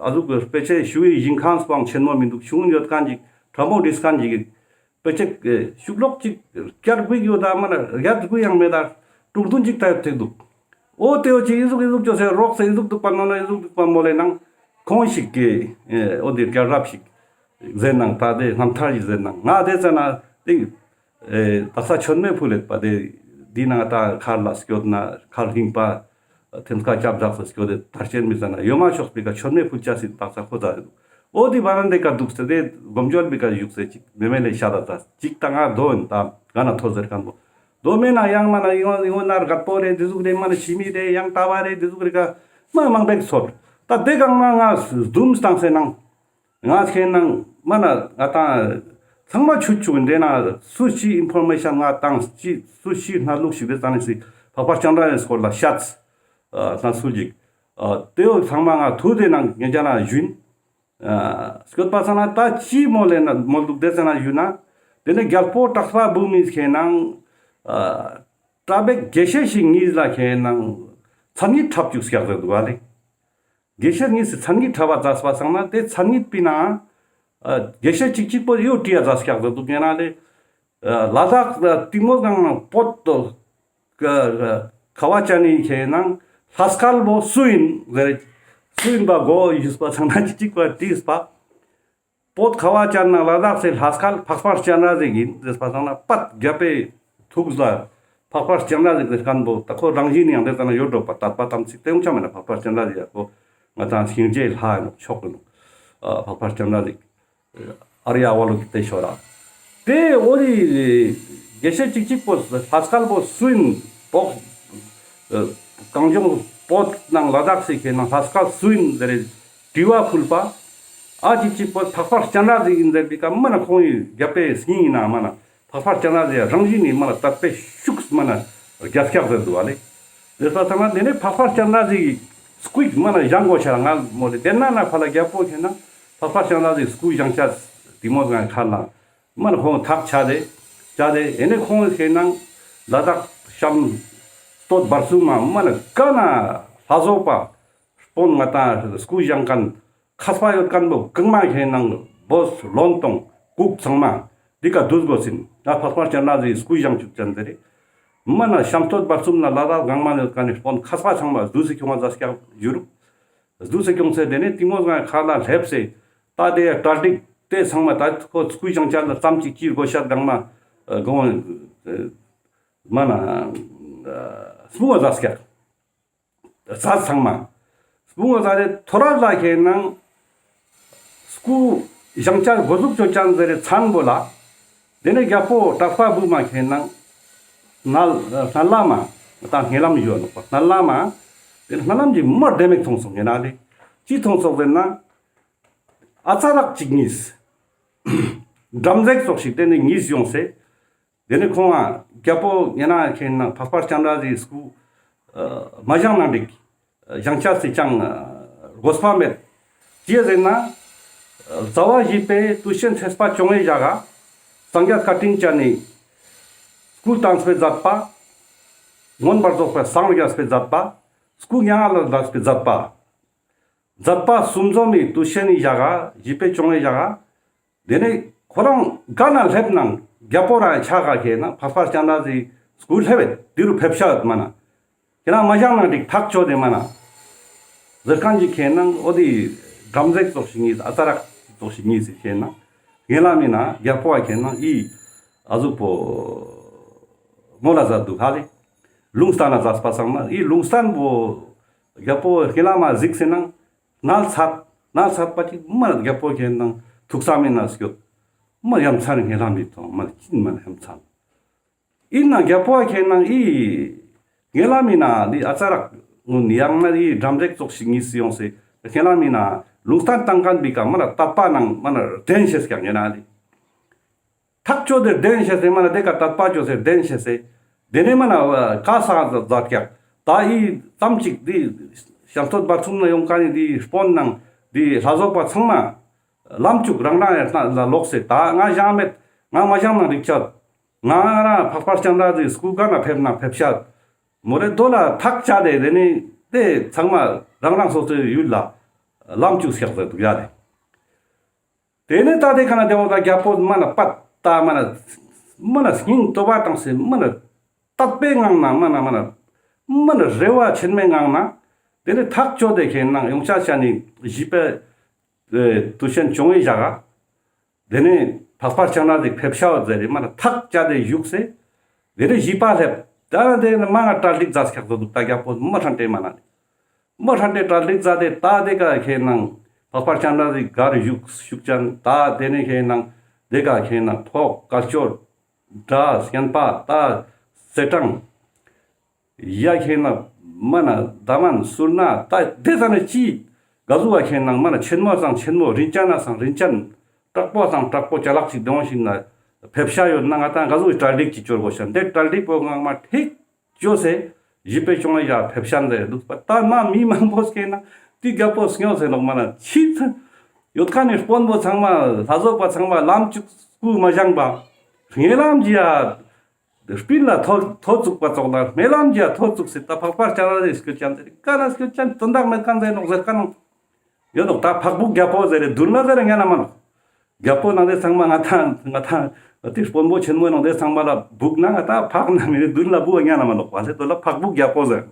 ཨ་ཟུག་དཔེ་ཆའི་ཞུ་བའི་ཞིང་ཁམས་པོའང་ཆེན་མོ་མི་འདུག། ཆུང་ངུན་ཡོད་མཁན་ཅིག་ཕྲ་མོ་བྲིས་མཁན་ཅིག་གི་དཔེ་ཆ་ཤུགས་ལོག་ཅིག་བསྐྱར་དགོས་ཡོད་ད་མ་ན་བསྐྱར་དགོས་ཡང་མེད་ད་དྲུག་བདུན་ཅིག་ད་ཡོད་ཐིག་འདུག། འོ་དེ་འོ་ཅིག་ཨི་ཟུག་ཨི་ཟུག་ཅོ་སེ་རོགས་སེ་ཨི་ཟུག་འདུག་པ་ནོ་ན་ཨི་ཟུག་འདུག་པ་མོ་ལེ་ནང་ཁོང་ཞིག་གི་འོ་དེ་རྒྱལ་རབས་ཤིག་ཟེར་ནང་ད་དེ་རྣམ་ཐར་ཞིག་ཟེར་ནང་ང་དེ་ཙ་ན་དེ། ཨེ་དག་ས་མཆོད་མེ་ཕུལ་ལེད་པ་དེ་འདི་ནང་ད་མཁར་ལ་སྐྱོད་ན་མཁར་ལྷིང་པ་ཐེམ་སྐས་ལྕགས་བཞག་སེ་སྐྱོད་དེ་དར་ཆེན་མི་ཟ་ན་ཡོད་མ་ཤོག་པའི་ཀ་མཆོད་མེ་ཕུལ་ཅེས་སི་དག་ས་ཁོ་ད་རེད་འདུག། འོ་དེ་བ་རན་དེ་ཀ་འདུག་སེ་དེ་སྒོམ་བརྒྱུད་པའི་ཀ་བཞུགས་སེ་ཅིག་མེ་མེ་ལེ་ཤ་ད་ད་ཅིག་ད་ང་དོ་ཡིན་ད་ག་ན་ཐོ་ཟེར་མཁན་པོ་དོ་མེ་ན་ཡང་མ་ན་ཡོང་ཡོང་ན་རྒད་པོ་རེད་དེ་ཟུག་རེད་མ་ན་ཞི་མི་རེད་ཡང་ལྟ་བ་རེད་དེ་ཟུག་རེད་ཀ་མ་མང་པོ་ཚོར་ད་དེ་གང་ན་ང་སྡུམ་བཏང་སེ་ནང་། ང་ཁེན་ན་མ་ན་ང་ཏང་ཚང་མ་ཆུ་ཆུ་འདྲེ་ན་སུ་ཞིག་ཨིན་ཕོར་མེ་ཤན་ང་ཏང་ཅི་སུ་ཞིག་སྣ་ལུག་ཞིག་དེ་ཙ་ན་སི་འཕགས་པ་སྤྱན་རས་གཟིགས་སྐོར་ལ་ཤད་ཨ་སྣ་སུ་ཞིག་ཨ་དེ་བོ་ཚང་མ་ང་ཐུག་དེ་ནང་ཉེ་རང་ན་ཞུན་ཨ་སྐྱོད་པ་ཙ་ན་ད་ཅི་མོལ་ལེ་ན་མོལ་འདུག་དེ་ཙ་ན་ཞུ་ན་དེ་ནས་རྒྱལ་པོ་གྲགས་པ་འབུམ་མི་ཁེན་ན་ཨ། གྲྭ་པ་དགེ་བཤེས་ཤིག་གཉིས་ལ་ཁེ་ནང་མཚན་ཉིད་འཁྲབ་བཅུག་སྐྱག་ཟེར་འདུག་ག་ལེ། དགེ་བཤེས་གཉིས་སི་མཚན་ཉིད་འཁྲབ་པ་མཛད་པ་སང་ན་དེ་མཚན་ཉིད་པི་ན་ཨ་དགེ་བཤེས་གཅིག་གཅིག་པོ་ཡོད་དྲིས་ཡ་མཛད་སྐྱག་ཟེར་འདུག་ཡིན་ན་ལེ། ཨ་ལ་དྭགས་ཨ་གཏིང་མོ་སྒང་ན་བོད་དུ་ཁ་བ་ཅན་ནི་ཁེ་ནང་ལྷ་སྐལ་པོ་སུ་ཡིན་ཟེར། སུ་ཡིན་པ་གོ་ཡིས་པ་སང་ན་གཅིག་གཅིག་པ་དྲིས་པ། བོད་ཁ་བ་ཅན་ན་ལ་དྭགས་སི་ལྷ་སྐལ་འཕགས་པ་སྤྱན་རས་གཟིགས་ཡིན་ཟེར་པ་སང་ན་པད་རྒྱལ་པོའི་ཐུགས་ལ་འཕགས་པ་སྤྱན་རས་གཟིགས་ཟེར་མཁན་པོ་ད་ཁོ་རང་བཞིན་ཡང་དེ་ཙམ་ན་ཡོད་འགྲོ་པ་དད་པ་དམ་ཚིག་དེ་ཡོང་ཆ་མེད་ན། འཕགས་པ་སྤྱན་རས་གཟིགས་ཡ་ཁོ་ང་དང་སྙིང་རྗེའི་ལྷ་ཡིན་ནོག་མཆོག་ཡིན་ནོག་ཨ་འཕགས་པ་སྤྱན་རས་གཟིགས་ཨརྱ་ཨ་ཝ་ལོ་ཀི་ཏེ་ཤྭ་ར། དེ་འོ་དེ་དགེ་བཤེས་གཅིག་གཅིག་པོ་ལྷ་སྐལ་པོ་སུ་ཡིན་བོད་ཨ་གངས་ལྗོངས་བོད་ནང་ལ་དྭགས་སི་ཁེ་ནང་ལྷ་སྐལ་སུ་ཡིན་ཟེར་དྲི་བ་ཕུལ་པ། ཨ་གཅིག་གཅིག་པོ་འཕགས་པ་སྤྱན་རས་གཟིགས་ཡིན་ཟེར་བི་ཀ་མ་ན་ཁོང་ཡི་རྒྱལ་པོའི་སྙིང་ཡིན་ན་མ་ན་འཕགས་པ་སྤྱན་རས་གཟིགས་རང་བཞིན་ནི་མ་ན་དད་པའི་ཤུགས་མ་ན་རྒྱ་སྐྱག་ཟེར་འདུག་བ་ལེ། དེ་ལྟ་ན་དེ་ནས་འཕགས་པ་སྤྱན་རས་གཟིགས་སྐུ་མ་ན་བཞེངས་དགོས་ཤ་ང་མོ་ལེ། དེ་ན་ན་ཕ་ལ་རྒྱལ་པོ་ཁེ་ནང་འཕགས་པ་སྤྱན་རས་གཟིགས་སྐུ་བཞེངས་ཆ་དེ་མོ་ང་ཁ་ལ་མ་ན་ཁོང་ཐག་ཆ་དེ་ཆ་དེ་ཨེ་ནས་ཁོང་ཁེ་ནང་ལ་དྭགས་ཤམ་སྟོད་བར་གསུམ་མ་མ་ན་ཀ་ན་ལྷ་བཟོ་པ་དཔོན་ང་དང་སྐུ་བཞེངས་མཁན་མཁས་པ་ཡོད་མཁན་པོ་གང་མ་ཁེ་ནང་བོས་ལོན་དང་གུག་ཚང་མ་འདི་ཀ་འདུས་དགོས་ཟིན། ང་འཕགས་པ་སྤྱན་རས་གཟིགས་སྐུ་བཞེངས་བཅུག་ཅན་དེ་རེད། མ་ན་ཤམ་སྟོད་བར་གསུམ་ན་ལ་དྭགས་གང་མ་ཡོད་མཁན་ནི་དཔོན་མཁས་པ་ཚང་མ་འདུས་སེ་ཁྱོང་བ་ཟ་སྐྱག་ཡུ་རུབ་འདུས་སེ་ཁྱོང་ཚེ་དེ་ནས་གཏིང་མོ་ང་ཁ་ལ་སླེབས་སེ་ད་དེ་གྲ་སྒྲིག་དེ་ཚང་མ་ད་ཁོ་སྐུ་བཞེངས་ཅན་ལ་ཙམ་ཅིག་ཅིག་དགོས་ཤ་གང་མ་གང་མ་ན་སྨུག་བ་ཟ་སྐྱག་ཟ་ཚང་མ། སྤུངས་ཟ་རེ་ཐོ་ར་ལ་ཁེ་ནང་སྐུ་བཞེངས་ཅན་འགོ་འཛུགས་ཅོ་ཅན་ཟེར་རེ་མཚན་པོ་ལ། དེ་ནས་རྒྱལ་པོ་གྲགས་པ་བུ་མ་ཁེ་ནང་སྣ་སྣ་ལ་མ་དང་སྙན་ལམ་ཡོད་ནོག་པ། སྣ་ལ་མ་དེ་སྣ་ལམ་གྱི་མ་བདེ་མེད་མཐོང་སོང་ངེ་ན་ལེ། ཅི་མཐོང་སོང་ཟེར་ན་ཨ་ཙ་རག་ཅིག་གཉིས་འགྲམ་ཟེག་ཙོགས་ཤིག་དེ་ནས་གཉིས་ཡོང་སེ། དེ་ནས་ཁོང་ང་རྒྱལ་པོ་ཡིན་ན་ཁེ་ན་འཕགས་པ་སྤྱན་རས་གཟིགས་སྐུ་མ་བཞེངས་ནང་འགྲིག་བཞེངས་ཆ་སི་ཅང་དགོས་པ་མེད། ཅི་ཟེར་ན་ཟླ་བ་བཞི་པའི་དུས་ཆེན་ཚེས་པ་བཅོ་ལྔའི་ཞག་ག་སངས་རྒྱས་བཀའ་དྲིན་ཅན་ནི་སྐུ་བལྟམས་པའི་མཛད་པ། མངོན་པར་རྫོགས་པའི་སངས་རྒྱས་པའི་མཛད་པ། སྐུ་མྱ་ངན་ལས་འདས་པའི་མཛད་པ། མཛད་པ་གསུམ་འཛོམས་ནི་དུས་ཆེན་ནི་ཞག་ག་བཞི་པའི་བཅོ་ལྔའི་ཞག་ག་དེ་ནས་ཁོ་རང་ག་ན་སླེབས་ནང་རྒྱལ་པོ་རང་ཆ་ག་ཁེ་ན་འཕགས་པ་སྤྱན་རས་གཟིགས་སྐུ་སླེབས་བེད་དེ་རུ་ཕེབས་ཤ་ཡོད་མ་ན། ཁེ་ན་མ་བཞེངས་ནང་འགྲིག་ཐག་ཆོད་དེ་མ་ན། ཟེར་མཁན་གྱི་ཁེ་ན་འོ་དེ་འགྲམ་ཟེག་ཙོགས་ཤིག་གཉིས་ཨ་ཙ་རག་ཙོགས་ཤིག་གཉིས་སི་ཁེ་ན་ངེ་ལ་མི་ན་རྒྱལ་པོ་ཨ་ཁེ་ན་ཨི་ཨ་ཟུག་པོ་མོ་ལ་ཟ་འདུག་ཧ་ལེ། ལུང་བསྟན་ན་ཟ་སྤ་སང་ན་ཨི་ལུང་བསྟན་པོ་རྒྱལ་པོ་ཁེ་ལ་མ་གཟིགས་སེ་ན། ནལ་ཚད། ནལ་ཚད་པ་ཅིག་མ་ན་རྒྱལ་པོ་ཁེ་ནང་ཐུགས་བསམ་མེད་ན་སྐྱོད། མ་ཡ་མཚན་ངེ་ལ་མི་ཐོང་མ་ཅིན་མ་ན་ཡ་མཚན། ཨིན་ན་རྒྱལ་པོ་ཁེ་ནང་ཨི་ངེ་ལ་མི་ན་འདི་ཨ་ཙ་རག་ངུ་ནི་ཡང་ན་ཨི་འགྲམ་རེག་ཙོགས་ཤིག་གཉིས་སུ་ཡོང་སེ་ཁེ་ལ་མི་ན་ལུང་བསྟན་བཏང་མཁན་པི་ཀ་མ་ན་དད་པ་ནང་མ་ན་བདེན་ཤེས་ཀྱང་ངེ་ན་ལི། ཐག་ཆོད་དེ་བདེན་ཤེས་སེ་མ་ན་དེ་ཀ་དད་པ་ཆོད་སེ་བདེན་ཤེས་སེ། དེ་ནས་མ་ན་ཀ་ས་ཛ་ཀྱག་ད་ཨི་ཙམ་ཅིག་འདི་ཤམ་སྟོད་བར་གསུམ་ན་ཡོང་མཁན་ནི་འདི་དཔོན་ནང་འདི་ལྷ་བཟོ་པ་ཚང་མ་ལམ་བཅུག་རང་རང་ཡར་ལ་ལོག་སེ་ད་ང་བཞེངས་མེད། ང་མ་བཞེངས་ན་འགྲིག་ཆ། ང་རང་འཕགས་པ་སྤྱན་རས་གཟིགས་སྐུ་ག་ན་ཕེབས་ན་ཕེབས་ཤ། མོ་རེ་རྡོ་ལ་ཐག་ཆ་དེ་དེ་ནས་དེ་ཚང་མ་རང་རང་སོ་སོའི་ཡུལ་ལ་ལམ་བཅུག་ཤག་ཟེར་འདུག་ཡ་རེད། དེ་ནས་ད་དེ་ཀ་ན་དེ་བོ་ད་རྒྱལ་པོ་མ་ན་པད་ད་མ་ན་མ་ན་སྙིང་སྟོབས་བཏང་སེ་མ་ན་དད་པའི་ངང་ན་མ་ན་མ་ན་མ་ན་རེ་བ་ཆེན་མོའི་ངང་ན་དེ་ནས་ཐག་ཆོད་དེ་ཁེ་ནང་ཡོང་ཆ་ཆ་ནི་བཞི་པའི་དུས་ཆེན་བཅོ་ལྔའི་ཞག་ག་དེ་ནས་འཕགས་པ་སྤྱན་རས་གཟིགས་ཕེབས་ཤ་བ་ཟེར་རེ་མ་ན་ཐག་ཆ་དེ་བཞུགས་སེ་དེ་ནས་བཞི་པ་སླེབས་ད་ན་དེ་ནས་མ་ང་གྲ་སྒྲིག་མཛད་ཤག་ཏོ་འདུག་ད་རྒྱལ་པོ་མ་ཧྲན་ཏེ་མ་ན་ནི། མ་ཧྲན་ཏེ་གྲ་སྒྲིག་མཛད་དེ་ད་དེ་ཀ་ཁེ་ནང་འཕགས་པ་སྤྱན་རས་གཟིགས་གར་བཞུགས་བཞུགས་ཅན་ད་དེ་ནས་ཁེ་ནང་དེ་ཀ་ཁེ་ནང་ཐོག་བཀའ་ཆོས་སྒྲ་བཤན་པ་ད་ཚེས་གྲངས་ཡ་ཁེ་ནང་མ་ན་ད་མན་སུར་ན་ད་དེ་ད་ནས་ཅི་ག་ཟུ་བ་ཁེ་ནང་མ་ན་ཆེན་མོ་སང་ཆེན་མོ་རིན་ཅན་ན་སང་རིན་ཅན་དྲག་པོ་སང་དྲག་པོ་ཅ་ལག་ཅིག་གདོང་ཞིག་ན་ཕེབས་ཤ་ཡོད་ན་ང་ད་ག་ཟུ་གྲ་སྒྲིག་ཅིག་ཅོར་དགོས་ཤ་འདི་གྲ་སྒྲིག་པོ་ངང་མ་ཐིག་ཅོ་སེ་བཞི་པའི་བཅོ་ལྔའི་ཞག་ཕེབས་ཤ་འདི་འདུག་པ། ད་མ་མི་མང་པོ་སྐྱེས་ན་དེ་རྒྱལ་པོ་སྨྱོ་ཟེར་ནོག་མ་ན་ཕྱི་ཡོད་མཁན་ནི་དཔོན་པོ་ཚང་མ་ལྷ་བཟོ་པ་ཚང་མ་ལམ་བཅུག་སྐུ་མ་བཞེངས་པ་ངེ་ལམ་གྱི་ཡ་ སྤིན་ལ་ཐོ་ཐོ་བཙུགས་པ་ཙོགས་ལ་རྨི་ལམ་གྱི་ཐོ་བཙུགས་སེ་ད་འཕགས་པ་སྤྱན་རས་གཟིགས་སྐྱོད་ཅན་ཟེར་ཀ་ན་སྐྱོད་ཅན་དོན་དག་མེད་ཁན་ཟེར་ནོག་ཟེར་ཀ་ནོག་ཡོད་ནོག། ད་འཕགས་བུ་རྒྱལ་པོ་ཟེར་རེ་མདུན་ལ་ཟེར་རེ་ཉན་ན་མ་ནོག། རྒྱལ་པོ་ནང་དེ་ཚང་མ་ང་ཏང་ང་ཏང་དེ་དཔོན་པོ་ཆེན་མོ་ནང་དེ་ཚང་མ་ལ་བུག་ན་ང་ཏང་འཕགས་ན་མི་རེ་མདུན་ལ་བུ་ཉན་ན་མ་ནོག་པ་ལེ། དོ་ལ་འཕགས་བུ་རྒྱལ་པོ་ཟེར།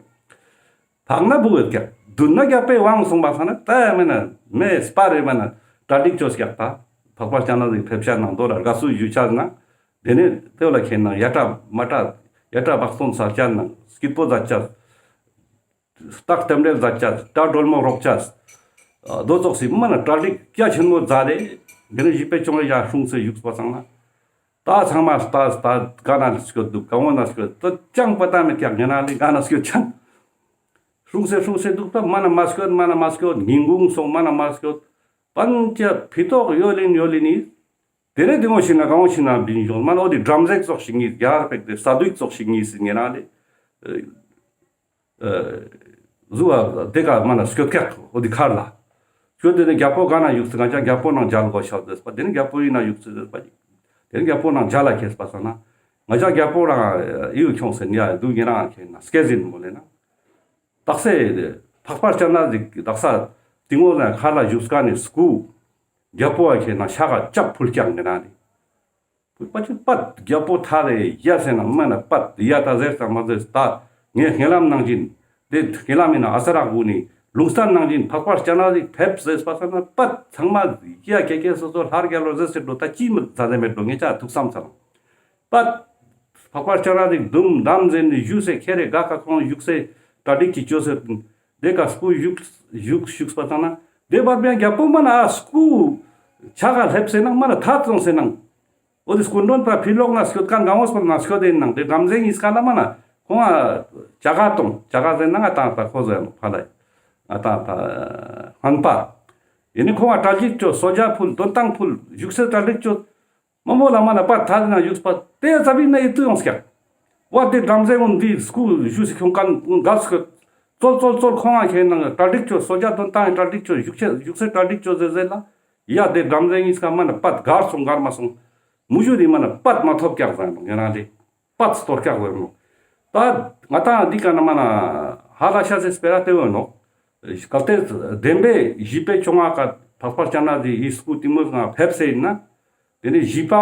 འཕགས་ན་བུ་ཡོད་ཀྱག། མདུན་ན་རྒྱལ་པོའི་དབང་སོང་པ་སང་ན་ད་མེད་ན་མེ་སྤར་རེ་མེད་ན་གྲ་སྒྲིག་ཅོས་ཀྱག། ད་འཕགས་པ་སྤྱན་རས་གཟིགས་ཕེབས་ཤ་ནང་དོ་ལ་དགའ་བསུ་ཞུ་ཆ་ན་དེ་ནས་དེ་ལ་ཁེན་ན་ཡ་གྲ་མ་གྲ་ཡ་གྲ་བག་སྟོན་ས་ཆ་ན་སྐྱིད་པོ་ཛད་ཆ། སྟག་རྟེན་འབྲེལ་ཛད་ཆ། གྲ་སྒྲོལ་མོ་རོག་ཆ། དོ་ཙོགས་སི་མ་ན་གྲ་སྒྲིག་རྒྱ་ཆེན་མོ་ཛད་དེ་དེ་ནས་བཞི་པའི་ཅོང་ཡ་སྲུང་སེ་བཞུགས་པ་སང་ན། ད་ཚང་མ་ད་ད་ག་ན་སྐྱོད་འདུག། ག་བོ་ན་སྐྱོད་དུ་ཅང་པ་ད་མེད་ཀྱག། ཉེ་ན་ལི་ག་ན་སྐྱོད་ཅན། སྲུང་སེ་སྲུང་སེ་འདུག། ད་མ་ན་མ་སྐྱོད། མ་ན་མ་སྐྱོད། ཉིན་གུང་སོང་མ་ན་མ་སྐྱོད། པན་ཅ་ཕི་ཏོག་ཡོད་ལིན་ཡོད་ལིན་ནི། དེ་ནས་དེ་ངོ་ཤི་ན་ག་བོ་ཤི་ན་བིན་ཞོག། མ་ན་འོ་དེ་འགྲམ་ཟེག་ཙོགས་ཤིག་ངིས་རྒྱ་གར་པེག་དེ་ས་དུག་ཙོགས་ཤིག་ངིས་ཉེ་ན་ལི། ཨ་ཟུ་བ་དེ་ཀ་མ་ན་སྐྱོད་ཀྱག། འོ་དེ་མཁར་ལ་སྐྱོད་དེ་ནས་རྒྱལ་པོ་ག་ན་བཞུགས་སེ་ང་ཅག་རྒྱལ་པོ་ནང་མཇལ་དགོས་ཤག་ཟེར་པ། དེ་ནས་རྒྱལ་པོ་ཡིན་ན་བཞུགས་སེ་ཟེར་པ། དེ་ནས་རྒྱལ་པོ་ནང་མཇལ་ལ་ཁེས་པ་སང་ན་ང་ཅག་རྒྱལ་པོ་རང་ཨི་བོ་ཁྱོངས་སེ་ནི་ཡ་དུ་ཉེ་རང་ཁེན་ན་སྐད་ཟིན་མོ་ལེ་ན། ཏག་སེ་འཕགས་པ་སྤྱན་རས་གཟིགས་དག་ས་ཏིང་ངོ་ན་མཁར་ལ་བཞུགས་ཀ་ནས་སྐུ་རྒྱལ་པོ་བ་ཁེན་ན་ཤ་ག་ཅབ་ཕུལ་ཀྱག་ནི་རང་ནི། པ་ཅི་པད་རྒྱལ་པོ་ཐ་རེ་ཡ་ཟེར་ན་མ་ན་པད་ཡ་ད་ཟེར་ཙང་མ་ཟེར། ད་ངས་སྨོན་ལམ་ནང་བཞིན་དེ་སྨོན་ལམ་ཡིན་ན་ཨ་ས་རག་གུ་ནི་ལུང་བསྟན་ནང་བཞིན་འཕགས་པ་སྤྱན་རས་གཟིགས་ཕེབས་ཟེར་པ་ས་ན་པད་ཚང་མ་ཡ་ཀེ་ཀེ་སོ་སོ་ལྷར་རྒྱལ་ལོ་ཟེར་སེ་འགྲོ། ད་ཅི་མི་ཛ་ཟེ་མེད་འགྲོ། ངས་ཅག་ཐུགས་བསམ་ཚར་པད་འཕགས་པ་སྤྱན་རས་གཟིགས་དུམ་དམ་ཟེར་ནི་བཞུགས་སེ་ཁྱེར་རེ་ག་ཁ་ཁོང་བཞུགས་སེ་གྲ་སྒྲིག་ཅི་ཅོས་སེ་དེ་ཀ་སྐུ་བཞུགས་བཞུགས་བཞུགས་པ་ཙང་ན་དེ་བར་པའི་རྒྱལ་པོ་མ་ན་ཨ་སྐུ་ཆ་ག་སླེབས་སེ་ནང་མ་ན་ཐད་སོང་སེ་ནང་། འོ་དེ་སྐུ་མགྲོན་པ་ཕི་ལོག་ན་སྐྱོད་མཁན་གང་བོ་སོང་ན་སྐྱོད་དེ་ནང་དེ་འགྲམ་ཟེ་ཡིན་སྐ་ན་མ་ན་ཁོང་ཨ་ཅ་ག་གཏོང་། ཅ་ག་ཟེར་ན་ང་ཏང་ད་ཁོ་ཟེར་ནོ་ཕ་ལ་ང་ཏང་ད་སྨན་པ་ཡིན་ནི། ཁོང་ཨ་གྲ་སྒྲིག་ཅོ་གསོལ་ཇ་ཕུལ་འདོན་ཐང་ཕུལ་བཞུགས་སེ་གྲ་སྒྲིག་ཅོ། མ་མོ་ལ་མ་ན་པ་ཐ་ན་བཞུགས་པ་དེ་ཙ་པིག་ན་ཡིད་དུ་ཡོང་སྐྱག། བ་དེ་འགྲམ་ཟེ་འོན་འདི་སྐུ་བཞུགས་སེ་ཁྱོང་མཁན་འོན་གལ་སྐྱོད། ཙོལ་ཙོལ་ཙོལ་ཁོང་ཨ་ཁེན་ནང་གྲ་སྒྲིག་ཅོ་གསོལ་ཇ་འདོན་ཐང་གྲ་སྒྲིག་ཅོ་བཞུགས་སེ་བཞུགས་སེ་གྲ་སྒྲིག་ཅོ་ཟེར་ཟེར་ལ། ཡ་དེ་འགྲམ་ཟེ་ཡིན་སྐ་མ་ན་པད་གར་སོང་གར་མ་སོང་། མུ་ཞུ་དེ་མ་ན་པད་མ་ཐོབ་ཀྱག་ཟེར་ནོ། ཡ་རང་དེ་པད་སྟོར་ཀྱག་ཟེར་ནོ། ད་ང་ཏང་འདི་ཀ་ན་མ་ན་ཧ་ལ་ཤ་ཟེ་སྤེ་ར་དེ་བོ་ནོ། གལ་ཏེ་བདེན་པའི་བཞི་པའི་བཅོ་ལྔ་ཀ་འཕགས་པ་སྤྱན་རས་གཟིགས་ཡི་སྐུ་ཏིང་མོ་ང་ཕེབས་སེ་ཡིན་ན། དེ་ནས་བཞི་པ་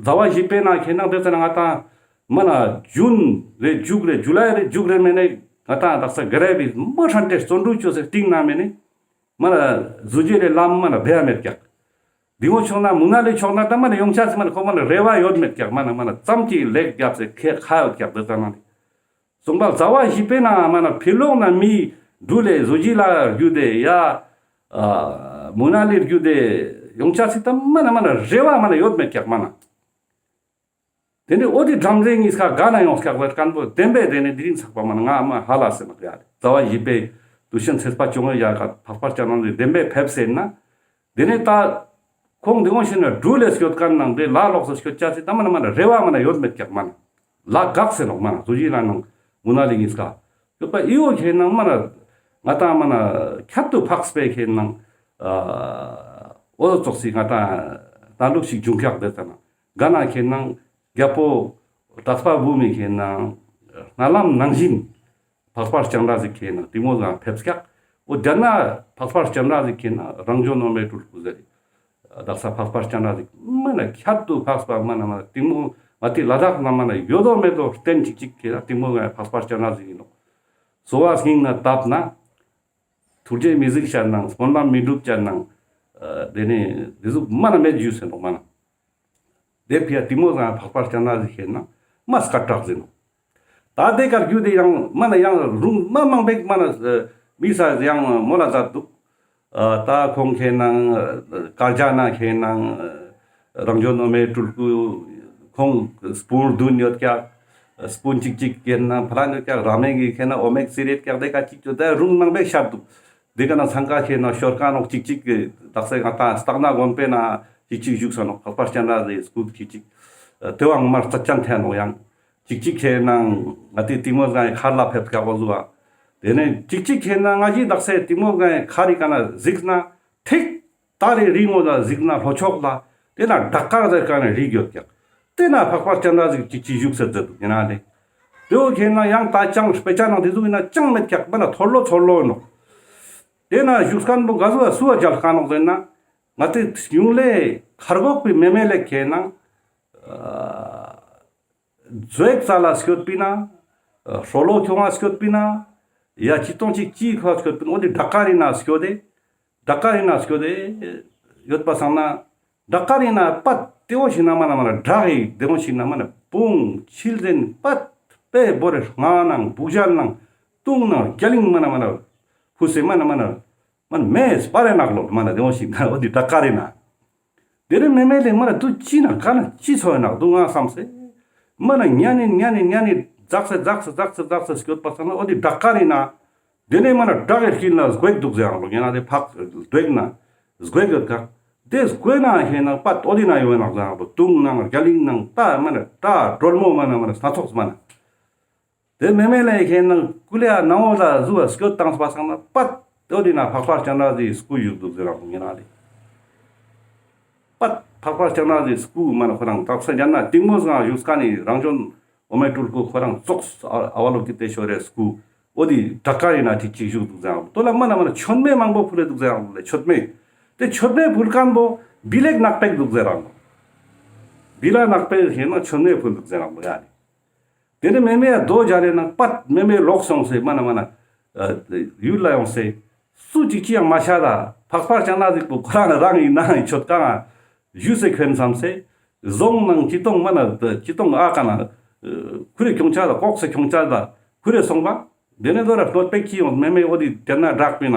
ཟླ་བ་བཞི་པའི་ནང་ཁེན་ན་དེ་ཙ་ན་ང་ཏང་མ་ན་ཇུན་རེ་མཇུག་རེ་ཇུ་ལའི་རེ་མཇུག་རེ་མེ་ནས་ང་ཏང་དག་ས་ག་རེ་བི་མ་ཧྲན་ཏེ་བརྩོན་འགྲུས་ཅོས་སེ་སྟིང་ན་མེ་ནས་མ་ན་ཟུ་ཇི་རེ་ལམ་མ་ན་བེ་ཡ་མེད་ཀྱག། དེ་ངོ་ཆོག་ན་མུ་ན་ལི་ཆོག་ན་ད་མ་ན་ཡོང་ཆ་སི་མ་ན་ཁོ་མ་ན་རེ་བ་ཡོད་མེད་ཀྱག། མ་ན་མ་ན་ཙམ་གྱི་ལེགས་རྒྱབ་སེ་ཁེ་ཁ་ཡོད་ཀྱག་དེ་ཙ་ན་ནི། སོང་པ་ཟླ་བ་བཞི་པའི་ནང་མ་ན་ཕི་ལོག་ན་མི་འགྲུལ་ལེ་ཟོ་ཇི་ལ་རྒྱུ་དེ་ཡ་ཨ་མུ་ན་ལི་རྒྱུ་དེ་ཡོང་ཆ་སི་ད་མ་ན་མ་ན་རེ་བ་མ་ན་ཡོད་མེད་ཀྱག་མ་ན། དེ་ནས་འོ་དེ་འགྲམ་ཟེ་གཉིས་ཀ་ག་ན་ཡོང་ཀྱག་ཟེར་མཁན་པོ་བདེན་པའི་དེ་ནས་དེ་རིང་ཚགས་པ་མ་ན་ང་མ་ཧ་ལ་སེ་མ་ཡ་ཟླ་བ་བཞི་པའི་དུས་ཆེན་ཚེས་པ་བཅོ་ལྔའི་ཡར་ཀ་འཕགས་པ་སྤྱན་རས་གཟིགས་བདེན་པའི་ཕེབས་སེ་ན། དེ་ནས་ད་ཁོང་དེ་འོང་ཤེ་ན་འགྲུལ་ལེ་སྐྱོད་མཁན་ནང་དེ་ལ་ལོག་སེ་སྐྱོད་ཅ་ཅི་ད་མ་ན་མ་ན་རེ་བ་མ་ན་ཡོད་མེད་ཀྱག་མ་ན། ལ་དགག་སེ་ནོག་མ་ན་ཟོ་ཇི་ལ་ནང་མུ་ན་ལི་གཉིས་ཀ་སྐྱོད་པ་ཨི་འོ་ཁེན་ནང་མ་ན་ང་ཏང་མ་ན་ཁྱད་དུ་འཕགས་པའི་ཁེན་ནང་ཨ་འོ་ཙོགས་སི་ང་ཏང་ད་ལུགས་ཤིག་འབྱུང་ཀྱག་དེ་ཙ་ན་ག་ན་ཁེན་ནང་རྒྱལ་པོ་དག་པ་བུ་མི་ཁེན་ནང་སྨོན་ལམ་ནང་བཞིན། འཕགས་པ་སྤྱན་རས་གཟིགས་ཁེན་ནང་གཏིང་མོ་ང་ཕེབས་ཀྱག། འོ་དེ་ན་འཕགས་པ་སྤྱན་རས་གཟིགས་ཁེན་ནང་རང་བྱུང་ནོར་མའི་སྤྲུལ་སྐུ་ཟེར། དག་ས་འཕགས་པ་སྤྱན་རས་གཟིགས་མ་ན་ཁྱད་དུ་འཕགས་པ་མ་ན་མ་ན་གཏིང་མོ་ང་ཏི་ལ་དྭགས་ན་མ་ན་ཡོད་དོ་མེད་དོ་རྟེན་ཅིག་ཅིག་ཁེན་ནང་གཏིང་མོ་ང་འཕགས་པ་སྤྱན་རས་གཟིགས་ཡིན་ནོག། གསོལ་བ་སྙིང་ནས་བཏབ་ན་ཐུགས་རྗེ་མི་གཟིགས་ཅན་ནང་སྨོན་ལམ་མི་འགྲུབ་ཅན་ནང་དེ་ནས་དེ་ཟུག་མ་ན་མེད་ཞུས་ཟེར་ནོག་མ་ན། དེ་ཕི་ཡ་གཏིང་མོ་ང་འཕགས་པ་སྤྱན་རས་གཟིགས་ཁེན་ནང་མ་སྐད་གྲགས་ཟེར་ནོག། ད་དེ་ཀ་རྒྱུ་དེ་ཡང་མ་ན་ཡང་རུང་མ་མང་པོ་མ་ན་མི་ས་ཡང་མོལ་ལ་མཛད་འདུག། ད་ཁོང་ཁེན་ནང་དཀར་ཇ་ན་ཁེན་ནང་རང་བྱུང་ནོར་མའི་སྤྲུལ་སྐུ་ཁོང་སྤུན་བདུན་ཡོད་ཀྱག། སྤུན་གཅིག་གཅིག་ཁེན་ནང་ཕ་ར་ཡོད་ཀྱག། ར་མེ་གི་ཁེན་ནང་ཨོ་མེག་སི་རེད་ཀྱག། དེ་ཀ་གཅིག་ཅོ་དེ་རུང་མང་པོ་ཤར་འདུག། དེ་ཀ་ན་ཚང་ཀ་ཁེན་ནང་ཤོར་ཀ་ནོག་གཅིག་གཅིག་གི་དག་ས་ང་ཏང་སྟག་ན་དགོན་པའི་ནང་གཅིག་གཅིག་བཞུགས་ས་ནོག། འཕགས་པ་སྤྱན་རས་གཟིགས་སྐུ་གཅིག་གཅིག་དེ་བའང་མར་རྩ་ཅན་ཐལ་ནོག་ཡང་། གཅིག་གཅིག་ཁེན་ནང་ང་ཏི་གཏིང་མོ་ང་མཁར་ལ་ཕེབས་ཀ་འོ་ཟུ་བ། དེ་ནས་གཅིག་གཅིག་ཁེན་ནང་ང་ཞི་དག་ས་གཏིང་མོ་ང་མཁར་རི་ཀ་ན་གཟིགས་ན་ཐིག་ད་རེ་རི་ངོ་ལ་གཟིགས་ན་ལྷོ་ཕྱོགས་ལ་དེ་ན་བྲག་དཀར་ཟེར་ཀ་ན་རི་ཡོད་ཀྱག། ཏེ་ན་འཕགས་པ་སྤྱན་རས་གཟིགས་ཅིག་ཅིག་བཞུགས་སེ་ཛད་དུག་ཨིན་ན་ལེ། ཏེ་བོ་ཁེ་ན་ཡང་ད་ཅང་དཔེ་ཆ་ནང་ཏེ་ཟུག་ཨིན་ན་ཅང་མེད་ཀྱག་མ་ན་ཐོར་ལོ་ཚོར་ལོ་ཨིན་ནོག། ཏེ་ན་བཞུགས་ཁན་བོ་ག་ཟུག་སུ་བ་མཇལ་ཁན་ནོག་ཟེར་ན། ང་ཏེ་ཡུང་ལེ་ཁར་གོག་པའི་མེ་མེ་ལེ་ཁེ་ན་ཛོ་ཨེག་ཙ་ལ་སྐྱོད་པིན་ན་ཧྲོ་ལོ་ཁྱོང་ང་སྐྱོད་པིན་ན་ཡ་ཅི་ཏོང་ཅིག་ཅི་ཁོ་སྐྱོད་པིན་འོ་ཏེ་བྲག་དཀར་ཨིན་ན་སྐྱོད་དེ། བྲག་དཀར་ཨིན་ན་སྐྱོད་དེ་ཡོད་པ་སང་ན་བྲག་དཀར་ཨིན་ན་པད་ཏེ་བོ་ཞིག་ན་མ་ན་མ་ན་བྲག་གི་ཏེ་བོ་ཞིག་ན་མ་ན་བུང་ཆིལ་ཟན་པད་པེ་བོ་རེ་ང་ནང་བུག་ཞལ་ནང་ཏུང་ནང་རྒྱ་གླིང་མ་ན་མ་ན་ཕུ་སེ་མ་ན་མ་ན་མ་ན་མེ་སྤར་རེ་ནག་ལོ་མ་ན་ཏེ་བོ་ཞིག་ན་འོ་ཏེ་བྲག་དཀར་ཨིན་ན། ཏེ་རེ་མེ་མེ་ལེ་མ་ན་ཏུ་ཅི་ན་ག་ན་ཅི་ཚོ་ཡ་ནག་ཏུ་ང་སམ་སེ། མ་ན་ཉ་ནི་ཉ་ནི་ཉ་ནི་ཛག་སེ་ཛག་སེ་ཛག་སེ་ཛག་སེ་སྐྱོད་པ་སང་ན་འོ་ཏེ་བྲག་དཀར་ཨིན་ན། ཏེ་ནེ་མ་ན་བྲག་གི་དཀྱིལ་ན་སྒོ་ཨིག་དུག་ཟེར་རང་ལོ་ཉ་ན་ཏེ་ཕག་སྒོ་ཨིག་ན་སྒོ་ཨིག་ཡོད་ཀ། ཏེ་སྒོ་ཨིག་ན་ཁེ་ན་པད་འོ་ཏེ་ན་ཡོད་ནག་ཟེར་རང་ལོ་ཏུང་ནང་རྒྱ་གླིང་ནང་ད་མ་ན་ད་གྲོལ་མོ་མ་ན་མ་ན་སྣ་ཚོགས་མ་ན། ཏེ་མེ་མེ་ལེ་ཁེ་ན་ཀུ་ལེ་ཡ་ནང་འོ་ལ་ཟུ་བ་སྐྱོད་བཏང་པ་སང་ན་པད་འོ་ཏེ་ན་འཕགས་པ་སྤྱན་རས་གཟིགས་སྐུ་བཞུགས་དུག་ཟེར་རང་ལོ་ཉ་ན་ལེ། པད་འཕགས་པ་སྤྱན་རས་གཟིགས་སྐུ་མ་ན་ཁོ་རང་དག་ས་ཉ་ན་གཏིང་མོ་སྒང་བཞུགས་ཀ་ནི་རང་བྱོན་འོ་མའི་སྤྲུལ་སྐུ་ཁོ་རང་ཙོགས་ཨ་བ་ལོ་ཀི་ཏེ་ཤོ་རེ་སྐུ་འོ་ཏེ་བྲག་དཀར་ཨིན་ན་ཅིག་ཅིག་བཞུགས་དུག་ཟེར་རང་ལོ། ཏོ་ལ་མ་ན་མ་ན་མཆོད་མེ་མང་པོ་ཕུལ་ལེ་དུག་ཟེར་རང་ལོ་ལེ། མཆོད་མེ་ཏེ་མཆོད་མེ་ཕུལ་ཁན་བོ་བི་ལེག་ནག་པེག་དུག་ཟེར་རང་ལོ། བི་ལེག་ནག་པེག་ཁེ་ན་མཆོད་མེ་ཕུལ་དུག་ཟེར་རང་ལོ་ཡ་ནི། ཏེ་ནེ་མེ་མེ་ཡ་རྡོ་རྒྱ་རེ་ན་པད་མེ་མེ་ལོག་སོང་སེ་མ་ན་མ་ན་ཡུལ་ལ་ཡོང་སེ་སུ་ཅིག་ཅི་ཡང་མ་ཤད་ད་འཕགས་པ་སྤྱན་རས་གཟིགས་པོ་ཁོ་རང་རང་ཨིན་ན་ཡང་མཆོད་ཁང་ང་བཞུགས་སེ་ཁོན་སམ་སེ་ཟོང་ནང་ཅི་ཏོང་མ་ན་ཅི་ཏོང་ཨ་ཀ་ན་ཁུ་རེ་ཁྱོང་ཆ་ད་ལྐོག་སེ་ཁྱོང་ཆ་ད་ཁུ་རེ་སོང་པ། ཏེ་ནེ་དོ་ར་སྣོད་པེག་ཅི་ཡོང་མེ་མེ་འོ་ཏེ་ཏེ་ན་བྲག་པེ་ན་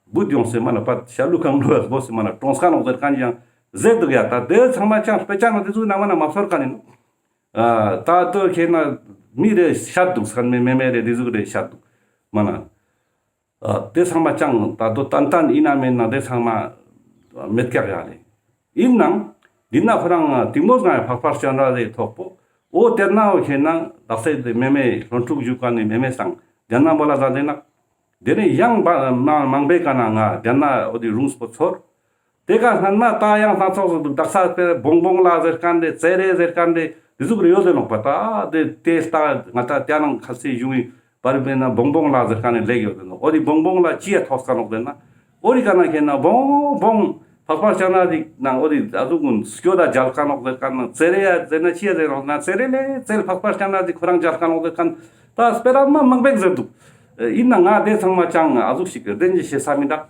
བུད་ཡོང་སེ་མ་ན་པད་ཤ་ལུ་ཁང་ལུ་བོ་སེ་མ་ན་གྲོངས་ཁན་ནོག་ཟེར་ཁན་ཅིག་ཡང་ཟེར་དུག་ཡ། ད་ཏེ་ཚང་མ་ཅང་དཔེ་ཆ་ནང་ཏེ་ཟུག་ན་མ་ན་མ་ཚོར་ཁན་ཨིན་ནོག། ཨ་ད་ལྟོ་ཁེ་ན་མི་རེ་ཤད་དུག་ཟེར་ཁན་མེ་མེ་མེ་རེ་ཏེ་ཟུག་རེ་ཤད་དུག་མ་ན། ཨ་ཏེ་ཚང་མ་ཅང་ད་ལྟོ་ཏན་ཏན་ཨིན་ན་མེན་ན་ཏེ་ཚང་མ་མེད་ཀྱག་ཡ་ལེ། ཨིན་ནང་འདི་ན་ཁོ་རང་གཏིང་མོ་སྒང་འཕགས་པ་སྤྱན་རས་གཟིགས་ཐོག་པོ་འོ་ཏེ་ན་འོ་ཁེ་ན་དག་ས་ཏེ་མེ་མེ་ལྷོ་འབྲུག་བཞུགས་ཀ་ནི་མེ་མེ་སང་ཏེ་ན་མོལ་ལ་ཟ་ཏེ་ན། ཏེ་ནེ་ཡང་མ་མང་པོའི་ཀ་ན་ང་ཏེ་ན་འོ་ཏེ་རུང་སྤོ་ཚོར། ཏེ་ཀ་སྔན་མ་ད་ཡང་སྣ་ཚོགས་སུ་དག་ས་སྤེ་ར་བོང་བོང་ལ་ཟེར་ཁན་རེ་ཙེ་རེ་ཟེར་ཁན་རེ་ཏེ་ཟུག་རེ་ཡོད་དེ་ནོག་པ། ད་ཏེ་ཏེ་ལྟ་ང་ད་ཏེ་ནང་ཁ་སེ་ཞུ་ཡིན་པར་མེད་ན་བོང་བོང་ལ་ཟེར་ཁན་རེ་ལེགས་ཡོད་དེ་ནོག། འོ་ཏེ་བོང་བོང་ལ་ཅི་ཡ་ཐོག་ས་ནོག་ཟེར་ན་འོ་རི་ཀ་ན་ཁེ་ན་བོང་བོང་འཕགས་པ་སྤྱན་རས་གཟིགས་ནང་འོ་ཏེ་ཨ་ཟུག་གུན་སྐྱོད་ད་མཇལ་ཁན་ནོག་ཟེར་ཁན་ན་ཙེ་རེ་ཡ་ཟེར་ན་ཅི་ཡ་ཟེར་ནོག་ན་ཙེ་རེ་ལེ་ཙེ་འཕགས་པ་སྤྱན་རས་གཟིགས་ཁོ་རང་མཇལ་ཁན་ནོག་ཟེར་ཁན་ད་སྤེ་ར་མ་མང་པེག་ཟེར་དུག། ཨིན་ན་ང་ཏེ་ཚང་མ་ཅང་ཨ་ཟུག་ཞིག་གི་བདེན་ཅི་ཤེས་ས་མི་འདུག།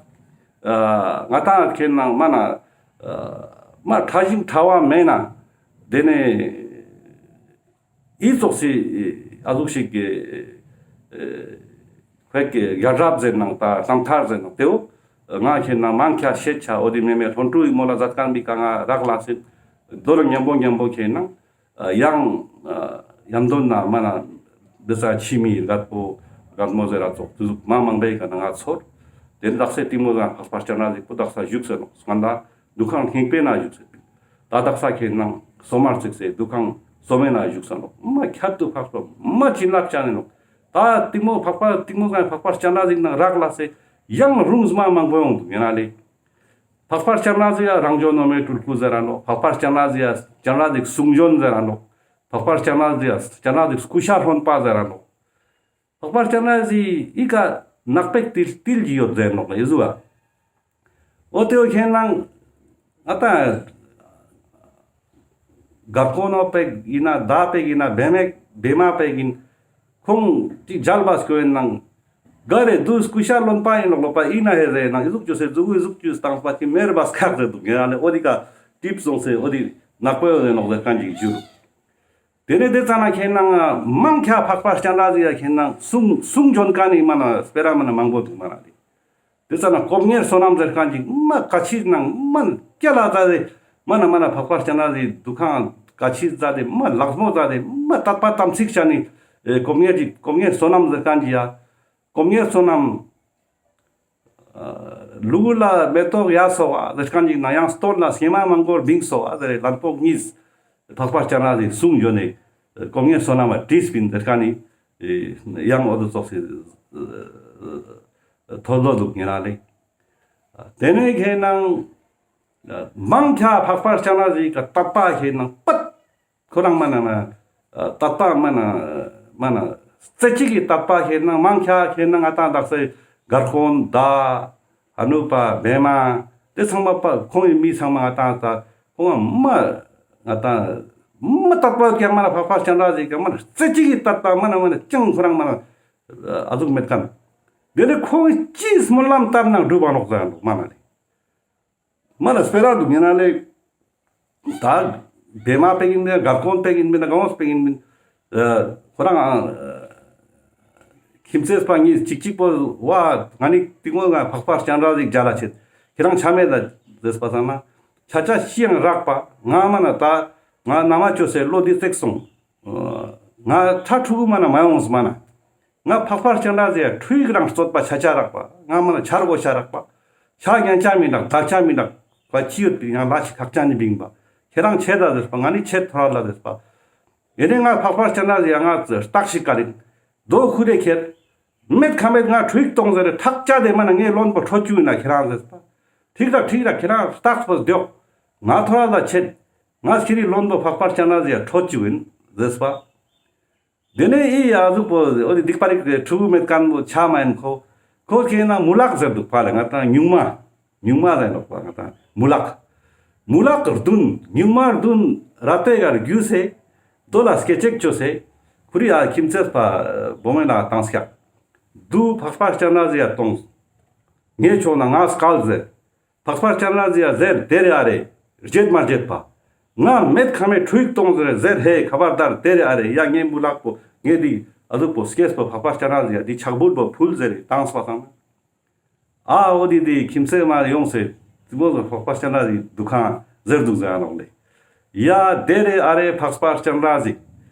ཨ་ང་ཏང་ཁེ་ན་མ་ན་ཨ་མ་ཕྲ་ཞིང་ཕྲ་བ་མེད་ན་ཏེ་ནེ་ཨི་ཙོགས་སི་ཨ་ཟུག་ཞིག་གི་ཨེ་ཁོས་ཀྱི་རྒྱལ་རབས་ཟེར་ནང་ད་རྣམ་ཐར་ཟེར་ནང་ཏེ་བོ་ང་ཁེ་ན་མང་ཁྱ་ཤེད་ཆ་འོ་ཏེ་མེ་མེ་ལྷོ་འབྲུག་གི་མོལ་ལ་ཟ་ཁན་བི་ཀ་ང་རག་ལ་སེ་དོ་རུ་ཉམ་པོ་ཉམ་པོ་ཁེ་ན། ཡང་ཡང་དོན་ན་མ་ན་འདི་ས་ཕྱི་མི་རྒད་པོ་རྒད་མོ་ཟེར་ར་ཙོགས་ཏེ་ཟུག་མ་མང་པོའི་ཀ་ན་ང་ཚོར། ཏེ་དག་ས་གཏིང་མོ་སྒང་འཕགས་པ་སྤྱན་རས་གཟིགས་པོ་དག་ས་བཞུགས་སེ་ནོག། སྔན་ལ་འདུ་ཁང་སྙིང་པོའི་ན་བཞུགས་སེ་པིན། ད་དག་ས་ཁེ་ན་སོ་མར་བརྩིགས་སེ་འདུ་ཁང་སོ་མའི་ན་བཞུགས་སེ་ནོག། མ་ཁྱད་དུ་འཕགས་པ་མ་བྱིན་རླབས་ཅན་ནི་ནོག། ད་གཏིང་མོ་འཕགས་པ་གཏིང་མོ་སྒང་འཕགས་པ་སྤྱན་རས་གཟིགས་ནང་རག་ལ་སེ་ཡང་རུང་མ་མང་པོ་ཡོང་དུག་ཡིན་ན་ལེ། འཕགས་པ་སྤྱན་རས་གཟིགས་ཡ་རང་བྱོན་འོ་མའི་སྤྲུལ་སྐུ་ཟེར་ར་ནོག། འཕགས་པ་སྤྱན་རས་གཟིགས་ཡ་སྤྱན་རས་གཟིགས་གསུང་བྱོན་ཟེར་ར་ནོག། འཕགས་པ་སྤྱན་རས་གཟིགས་ཡ་སྤྱན་རས་གཟིགས་སྐུ་ཤ་རློན་པ་ཟེར་ར་ནོག། འཕགས་པ་སྤྱན་རས་གཟིགས་ཨི་ཀ་ནག་པེག་ཏིལ་ཏིལ་གྱི་ཡོད་ཟེར་ནོག་ལེ་ཡེ་ཟུ་བ། འོ་ཏེ་བོ་ཁེ་ན་ང་ཏང་གར་ཀོ་ནོ་པེག་ཨིན་ན་ད་པེག་ཨིན་ན་བེ་མ་པེག་ཨིན། ཁོང་ཅིག་མཇལ་བ་སྐྱོད་ནང་ག་རེ་དུ་སྐུ་ཤ་རློན་པ་ཨིན་ནོག་ལོ་པ་ཨིན་ན་ཧེ་ཟེར་ནང་ཨི་ཟུག་ཅོས་སེ་ཟུག་ཨི་ཟུག་ཅོས་བཏང་པ་ཅིག་མེར་བ་སྐག་ཟེར་དུག་ངེ་རང་ལེ། འོ་ཏེ་ཀ་ཏིབ་སོང་སེ་འོ་ཏེ་ནག་པོ་ཡོད་ཟེར་ནོག་ཟེར་ཁན་ཅིག་ཞུ། ཏེ་ནེ་ཏེ་ཙ་ན་ཁེ་ན་མང་ཁྱ་འཕགས་པ་སྤྱན་རས་གཟིགས་ཡ་ཁེ་ན་གསུང་གསུང་བྱོན་ཁན་ནི་མ་ན་སྤེ་ར་མ་ན་མང་པོ་དུག་མ་ན་ལེ། ཏེ་ཙ་ན་སྐོབ་གཉེར་བསོད་ནམས་ཟེར་ཁན་ཅིག་མ་ཀ་ཆིས་ནང་མ་སྐྱ་ལ་ཙ་ཏེ་མ་ན་མ་ན་འཕགས་པ་སྤྱན་རས་གཟིགས་འདུ་ཁང་ཀ་ཆིས་ཙ་ཏེ་མ་ལག་མོ་ཙ་ཏེ་མ་དད་པ་དམ་ཚིག་ཅན་ནི་ཨེ་སྐོབ་གཉེར་ཅིག་སྐོབ་གཉེར་བསོད་ནམས་ཟེར་ཁན་ཅིག་ཡ། སྐོབ་གཉེར་བསོད་ནམས། ཨ་ལུ་གུ་ལ་མེ་ཏོག་ཡ་སོ་བ་ཟེར་ཁན་ཅིག་ན་ཡང་སྟོད་ལ་སྙེ་མ་མང་པོ་བིང་སོ་བ་ཟེར་རེ་ལན་པོ་གཉིས་འཕགས་པ་སྤྱན་རས་གཟིགས་གསུང་བྱོན་ནེ་སྐོབ་གཉེར་བསོད་ནམས་བྲིས་པིན་ཟེར་ཁན་ནི་ཡང་འོ་དོ་ཙོགས་སི་ཐོ་ལོ་དུག་ཉེ་རང་ལེ། ཏེ་ནེ་ཁེ་ན་མང་ཁྱ་འཕགས་པ་སྤྱན་རས་གཟིགས་ཀ་དད་པ་ཁེ་ན་པད། ཁོ་རང་མ་ན་མ་ན་དད་པ་མ་ན་མ་ན་རྩེ་གཅིག་གི་དད་པ་ཁེ་ན་མང་ཆེ་ཁེ་ན་ང་ཏང་དག་ས་གར་དཀོན་ད་ཨ་ནུ་པ་བེ་མ་དེ་ཚང་མ་པ་ཁོང་གི་མི་ཚང་མ་ང་ཏང་ད་ཁོང་མ་ང་ཏང་མ་དད་པ་ཀྱང་མ་ན་འཕགས་པ་སྤྱན་རས་གཟིགས་ཀྱང་མ་ན་རྩེ་གཅིག་གི་དད་པ་མ་ན་མ་ན་ཅང་ཁོ་རང་མ་ན་ཨ་ཟུག་མེད་ཁན། དེ་ནི་ཁོང་ཅི་སྨོན་ལམ་བཏབ་ན་འགྲུབ་པ་ནོག་ཟེར་ནོག་མ་ན་ལེ། མ་ན་སྤེ་ར་འདུག་ཉེ་ན་ལེ། ད་བེ་མ་པེ་ཡིན་མིན་གར་དཀོན་པེ་ཡིན་མིན་གང་པེ་ཡིན་མིན། ཁོ་རང་ཁྱིམ་མཚེས་པ་གཉིས་གཅིག་གཅིག་པོ་བ་ང་ནི་ཏིང་མོ་ང་འཕགས་པ་སྤྱན་རས་གཟིགས་མཇལ་ལ་ཆེད་ཁྱེད་རང་ཆ་མེད་ལ་ཟེར་པ་སང་ན་ཆ་ཆ་ཤི་ཡང་རག་པ་ང་མ་ན་ད་ང་ན་མ་ཅོ་སེ་ལོ་འདི་བརྩེགས་སོང་། ང་ཁྲ་ཕྲུ་གུ་མ་ན་མ་ཡོངས་མ་ན། ང་འཕགས་པ་སྤྱན་རས་གཟིགས་ཡ་ཁྲུ་ཡིག་རང་རྩོད་པ་ཆ་ཆ་རག་པ། ང་མ་ན་ཆར་གོ་ཆ་རག་པ། ཆ་ཉན་ཆ་མི་རག་དར་ཆ་མི་རག་པ་ཅི་ཡོད་པའི་ང་ལ་ཞིག་ཁག་ཅན་ནི་བིང་པ། ཁྱེད་རང་ཆེད་ད་ཟེར་པ་ང་ནི་ཆེད་ཐོར་ལ་ཟེར་པ། ཡེ་ནས་ང་འཕགས་པ་སྤྱན་རས་གཟིགས་ཡ་ང་རྟགས་ཤིག་ག་རིག་དོ་ཁུ་རེ་ཁྱེད། མེད་ཁ་མེད་ང་ཁྲུ་ཡིག་གཏོང་ཟེར་ཐག་ཆ་དེ་མ་ན་ངའི་བློན་པོ་ཁྲོ་བཅུག་ཡིན་ན་ཁྱེད་རང་ཟེར་པ། ཁྲིག་ར་ཁྲིག་ར་ཁྱེད་རང་རྟགས་པོ་སྡོག་ང་ཐོར་ལ་ཆེད། ང་ཁྱེད་རི་བློན་པོ་འཕགས་པ་སྤྱན་རས་གཟིགས་ཡ་ཁྲོ་བཅུག་ཡིན་ཟེར་པ། དེ་ནས་ཨི་ཡ་ཨ་ཟུག་པོ་འོ་དེ་སྡིག་པ་རིག་ཕྲུ་གུ་མེད་ཁན་བོ་ཆ་མ་ཡིན་ཁོ། ཁོ་ཁེ་ན་མུ་ལག་ཟེར་འདུག་པ་ལེ། ང་ཏང་ཉུང་མ་ཉུང་མ་ཟེར་འདུག་པ། ང་ཏང་མུ་ལག་མུ་ལག་བདུན་ཉུང་མ་བདུན་ར་ཏེ་གར་རྒྱུ་སེ་དོ་ལ་སྐེ་ཅེག་ཅོ་སེ་ཁུ་རི་ཨ་ཁྱིམ་མཚེས་པ་བོ་མེ་ན་ཏང་སྐྱག་དུ་འཕགས་པ་སྤྱན་རས་གཟིགས་ཡ་གཏོང་། ངའི་ཕྱོགས་ན་ང་སྐལ་ཟེར། འཕགས་པ་སྤྱན་རས་གཟིགས་ཡ་ཟེར་དེ་རེ་ཨ་རེ། བརྗེད་མ་བརྗེད་པ། ང་མེད་ཁ་མེད་ཁྲུ་ཡིག་གཏོང་ཟེར་ཟེར་ཧེ་ཁ་བར་དར་དེ་རེ་ཨ་རེ། ཡ་ངའི་མུ་ལག་པོ་ངའི་དེ་ཨ་ཟུག་པོ་སྐྱེས་པོ་འཕགས་པ་སྤྱན་རས་གཟིགས་ཡ་དེ་ཆག་བུད་པོ་ཕུལ་ཟེར་རེ་ཏང་སྤ་སང་ན། ཨ་འོ་དེ་དེ་ཁྱིམ་མཚེས་མ་ཡོང་སེ་དེ་མོ་ཟེར་འཕགས་པ་སྤྱན་རས་གཟིགས་འདུ་ཁང་ཟེར་འདུག་ཟེར་ཨ་ནོག་ལེ། ཡ་དེ་རེ་ཨ་རེ་འཕགས་པ་སྤྱན་རས་གཟིགས་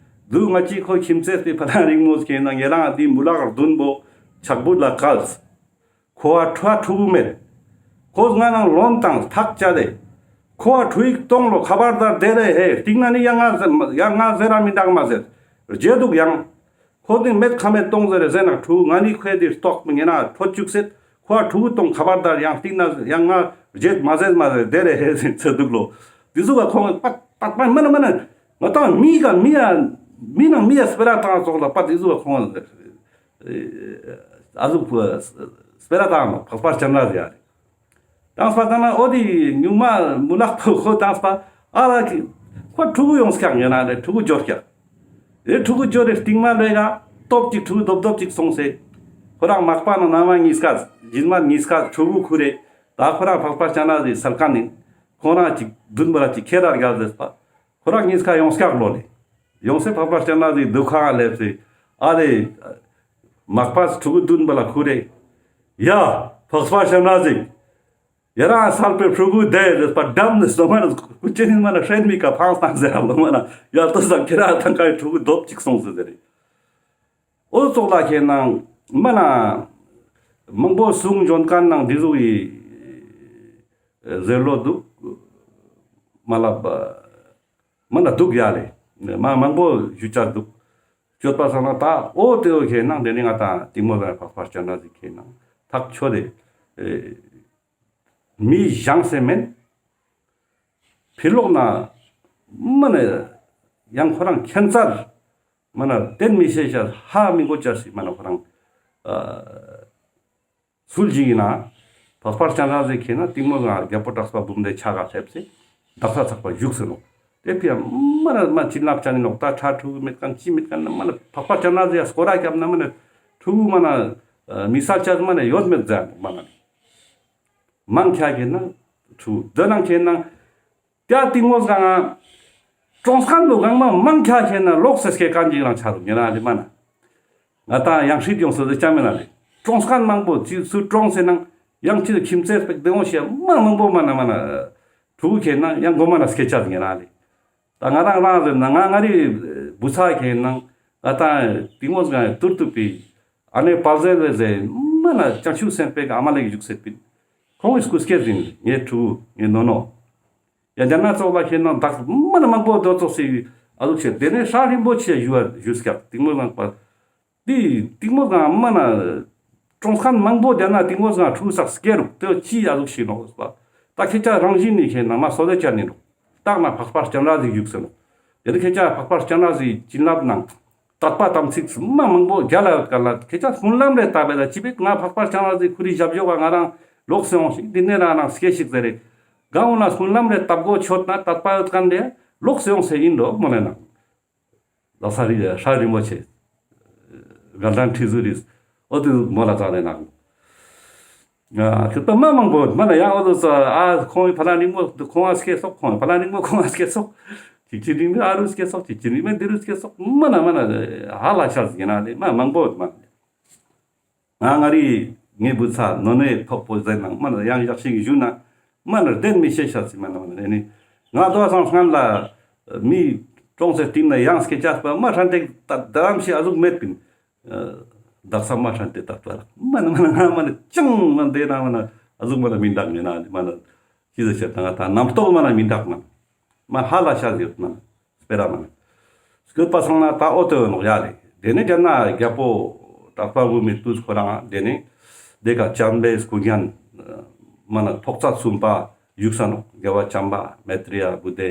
དུ་ང་ཅི་ཁོ་ཁྱིམ་མཚེས་པའི་ཕ་ན་རིང་མོ་སྐྱེས་ན་ངེ་རང་དེ་མུ་ལག་བདུན་པོ་ཆག་བུད་ལ་བཀལ། ཁོ་བ་ཁྲ་ཕྲུ་གུ་མེད། ཁོ་ང་ནང་ལོན་དང་ཐག་བཅད་དེ། ཁོ་བ་ཁྲུ་ཡིག་གཏོང་ལོ་ཁ་བར་དར་དེ་རེ་ཧེ་སྟིང་ན་ནི་ཡང་ང་ཟེར་ཡང་ང་ཟེར་ར་མི་འདག་མ་ཟེར། རྗེ་འདུག་ཡང་། ཁོ་ནི་མེད་ཁ་མེད་གཏོང་ཟེར་རེ་ཟེར་ན་ཁྲུ་ང་ནི་ཁོའི་དེ་ལྟོགས་མི་ངེ་ན་ཁྲོ་བཅུག་ཟེར། ཁོ་བ་ཁྲུ་གུ་གཏོང་ཁ་བར་དར་ཡང་སྟིང་ན་ཡང་ང་རྗེ་མ་ཟེར་མ་ཟེར་དེ་རེ་ཧེ་ཟེར་འདུག་ལོ། དེ་ཟུག་ག་ཁོང་པ་པ་པ་མ་ན་མ་ན་ང་ཏང་མི་ག་མི་ཡ་མི་ནང་མི་ཡ་སྤེ་ར་ཏང་ཙོག་ལ་པ་དེ་ཟུག་ག་ཁོང་ཨ་ཟུག་སྤེ་ར་ཏང་ནོ་འཕགས་པ་སྤྱན་རས་གཟིགས་ཡ་རེ། ཏང་སྤ་ཏང་ན་འོ་དེ་ཉུང་མ་མུ་ལག་པོ་ཁོ་ཏང་སྤ་ཨ་ལ་ཁི་ཁོ་ཕྲུ་གུ་ཡོང་སྐྱག་ངེ་ན་རེ་ཕྲུ་གུ་འབྱོར་སྐྱག་རེ། ཕྲུ་གུ་འབྱོར་རེ་སྟིང་མ་ལོས་ག་སྟོབས་ཅིག་ཕྲུ་གུ་རྡོབ་རྡོབ་ཅིག་སོང་སེ། ཁོ་རང་མག་པ་ན་ན་མ་གཉིས་ཀ་རྗེས་མ་གཉིས་ཀ་ཕྲུ་གུ་ཁུ་རེ། ད་ཁོ་རང་འཕགས་པ་སྤྱན་རས་གཟིགས་སལ་ཁན་ནི་ཁོ་རང་ཅིག་བདུན་པ་ར་ཅིག་ཁྱེད་ར་རྒྱལ་ཟེར་པ། ཁོ་རང་གཉིས་ཀ་ཡོང་སྐྱག་ལོ་ལེ། ཡོང་སེ་འཕགས་པ་སྤྱན་རས་གཟིགས་འདུ་ཁང་ལེབས་སེ་ཨ་རེ། མག་པ་ཕྲུ་གུ་བདུན་པ་ལ་ཁུ་རེ། ཡ། འཕགས་པ་སྤྱན་རས་གཟིགས། ཡ་རང་སལ་པའི་ཕྲུ་གུ་དེ་ཟེར་པ་འགྲམ་ནས་ལོ་མ་ན་ཀུ་ཅི་ནི་མ་ན་ཧྲེན་མི་ཀ་ཕངས་བཏང་ཟེར་ལོ་མ་ན་ཡ་ལྟོས་ས་ཁྱེད་ར་ཐང་ཀའི་ཕྲུ་གུ་རྡོབ་ཅིག་སོང་ཟེར་ཟེར་རེ། འོ་ཙོག་ལ་ཁེ་ནང་མ་ན་མང་པོ་གསུང་འཇོན་ཁན་ནང་འདི་ཟུག་ཡི་ཟེར་ལོ་འདུག་མ་ལབ་མ་ན་འདུག་ཡ་ལེ། མ་མང་པོ་ཞུ་ཆ་འདུག་སྤྱོད་པ་སང་ན་ད་འོ་དེ་འོ་ཁེ་ནང་དེ་ནི་ང་ཏང་ཏིང་མོ་ལ་འཕགས་པ་སྤྱན་རས་གཟིགས་ཁེ་ནང་ཐག་ཆོད་དེ། མི་བཞེངས་སེ་མེན། ཕི་ལོག་ན་མ་ན་ཡང་ཁོ་རང་ཁྱད་མཚར་མ་ན་བསྟན་མི་ཤེས་ཤར་ཧ་མི་གོ་ཅར་སི་མ་ན་ཁོ་རང་ཨ་ཚུལ་ཞིག་ཡིན་ན་འཕགས་པ་སྤྱན་རས་གཟིགས་ཁེ་ན་ཏིང་མོ་ང་རྒྱལ་པོ་གྲགས་པ་འབུམ་སྡེ་ཕྱག་ག་སླེབས་སེ་དག་ས་ཚགས་པ་བཞུགས་སེ་ནོ། དེ་ཕི་ཡ་མ་ན་མ་ཅི་ལབ་ཅ་ནི་ནོག་ད་ཁྲ་ཕྲུ་གུ་མེད་ཁན་ཅི་མེད་ཁན་ན་མ་ན་འཕགས་པ་སྤྱན་རས་གཟིགས་ཡ་སྐོར་ར་སྐྱབས་ན་མ་ན་ཕྲུ་གུ་མ་ན་མི་སལ་ཅ་མ་ན་ཡོད་མེད་ཟེར་མ་ན་མང་ཆེ་གེ་ན་ཕྲུ་གུ་དེ་ནང་ཁེ་ན་ཏེ་ཏིང་མོ་སྒང་ང་ཀྲོངས་ཁན་བོ་གང་མ་མང་ཆེ་ཁེ་ན་ལོག་སེ་སྐྱེ་ཁན་ཅིག་རང་ཆ་རུག་ཉེ་རང་ལི་མ་ན། ང་ཏང་ཡང་ཧྲིད་ཡོང་སོ་ཟེར་ཅང་མེད་ན་ལེ། ཀྲོངས་ཁན་མང་པོ་ཅིག་སུ་ཀྲོངས་སེ་ནང་ཡང་ཅིག་ཁྱིམ་མཚེས་པེག་དེ་འོང་ཤེས་མ་མང་པོ་མ་ན་མ་ན། ཕྲུ་གུ་ཁེ་ན་ཡང་གོ་མ་ན་སྐྱེ་ཆ་ཉེ་རང་ལི། ད་ང་རང་རང་ཟེར་ན་ང་ང་རི་བུ་ཚ་ཁེ་ན་ང་ཏང་ཏིང་མོ་སྒང་ཏུར་ཏུ་པི་ཨ་ནེ་པ་ཟེར་བེ་ཟེར་མ་ན་བྱང་ཆུབ་སེམས་དཔའི་ཨ་མ་ལེ་གི་བཞུགས་སེ་པིན། ཁོང་གི་སྐུ་སྐྱེ་ཟིན་ངའི་ཕྲུ་གུ་ངའི་ནོ་ནོ། ཡང་རྒྱ་ནག་ཙོགས་ལ་ཁེ་ན་བདག་མ་ན་མང་པོ་དོ་ཙོགས་སི་ཨ་ལུ་ཆེ་དེ་ནས་ཧྲ་རིན་པོ་ཆེ་ཞུ་བ་ཞུ་སྐྱག་ཏིང་མོ་སྒང་པ། དེ་ཏིང་མོ་སྒང་མ་ན་ཀྲོངས་ཁན་མང་པོ་རྒྱ་ནག་ཏིང་མོ་སྒང་ཕྲུ་གུ་སག་སྐྱེ་རུག་དེ་ཅི་ཨ་ལུ་ཞིག་ནོག་པ། ད་ཁྱེད་ཅག་རང་བཞིན་ནི་ཁེ་ན་མ་སོ་ལེ་ཅར་ནི་ནོག་ཏག་ན་འཕགས་པ་སྤྱན་རས་གཟིགས་བཞུགས་སེ་ནོག་དེ་རིང་ཁྱེད་ཅག་འཕགས་པ་སྤྱན་རས་གཟིགས་བྱིན་རླབས་ནང་དད་པ་དམ་ཚིག་མ་མང་པོ་རྒྱལ་ལ་ཡོད་ཀ་ལ། ཁྱེད་ཅག་སྨོན་ལམ་རེ་བཏབ་པ་ལ་ཅི་བས་ང་འཕགས་པ་སྤྱན་རས་གཟིགས་ཁོ་རི་ཞབས་འཇུག་ག་ང་རང་ལོག་སེ་ཡོང་ཞིག་འདི་ནས་རང་རང་སྐྱེ་ཞིག་ཟེར་རེ། གང་འོ་ན་སྨོན་ལམ་རེ་བཏབ་དགོས་ཆོད་ན་དད་པ་ཡོད་ཀ་ལ་ལོག་སེ་ཡོང་སེ་ཡིན་འགྲོ་མོ་ལེ་ན། ལག་ས་རི་ཧྲ་རིན་པོ་ཆེ། དགའ་ལྡན་ཁྲི་ཟུར་རིས། འོ་དུ་མོ་ལ་ཙང་ནས་ནང་། ང་ཁྱོད་པ་མ་མང་པོ་མ་ན་ཡང་འོ་དུ་ས་ཨ་ཁོང་ཕ་ལ་རིང་མོ་ཁོང་ཨ་སྐད་སོག་ཁོང་ཕ་ལ་རིང་མོ་ཁོང་ཨ་སྐད་སོག་ཅིག་ཅིག་རིང་མོ་ཨ་རུ་སྐད་སོག་ཅིག་ཅིག་རིང་མོ་འདི་རུ་སྐད་སོག་མ་ན་མ་ན་ཧ་ལ་ཤ་ཟིན་ན་ལེ་མ་མང་པོ་མ། ང་ང་རི་ངའི་བུ་ཚ་ནོ་ནོའི་ཐོག་པོ་ཟེར་ནང་མ་ན་ཡང་ཡག་ཤིག་ཞུ་ན་མ་ན་བདེན་མི་ཤེས་ཤ་ཟིན་མ་ན་མ་ན་ནི་ང་དོ་སང་སྔན་ལ་མི་གྲོངས་སེ་བཏིང་ན་ཡང་སྐད་ཆ་པ་མ་ཧྲན་ཏེ་ད་རམ་ཤི་ཨ་ཟུག་མེད་པིན། དག་ས་མ་ཧྲན་ཏེ་ད་ལྟ་མ་ན་མ་ན་ང་མ་ན་ཅང་མ་ན་དེ་ན་མ་ན་ཨ་ཟུག་མ་ན་མི་འདག་ངེ་ན་མ་ན་ཅི་ཟེར་ཤ་ད་ང་ད་རྣམ་རྟོག་མ་ན་མི་འདག་མ་ན་མ་ཧ་ལ་ཤ་ཟེར་མ་ན་སྤེ་ར་མ་ན་སྐྱོད་པ་སང་ན་ད་འོ་དེ་ནོག་ཡ་ལེ། དེ་ནས་རྒྱ་ན་རྒྱལ་པོ་གྲགས་པ་བོ་མི་ཏུས་ཁོ་རང་དེ་ནས་དེ་ཀ་བྱམས་པའི་སྐུ་རྒྱན་མ་ན་ཐོག་ཚད་གསུམ་པ་བཞུགས་ས་ནོག་རྒྱལ་བ་བྱམས་པ་མེ་ཏྲི་ཡ་བུ་དེ་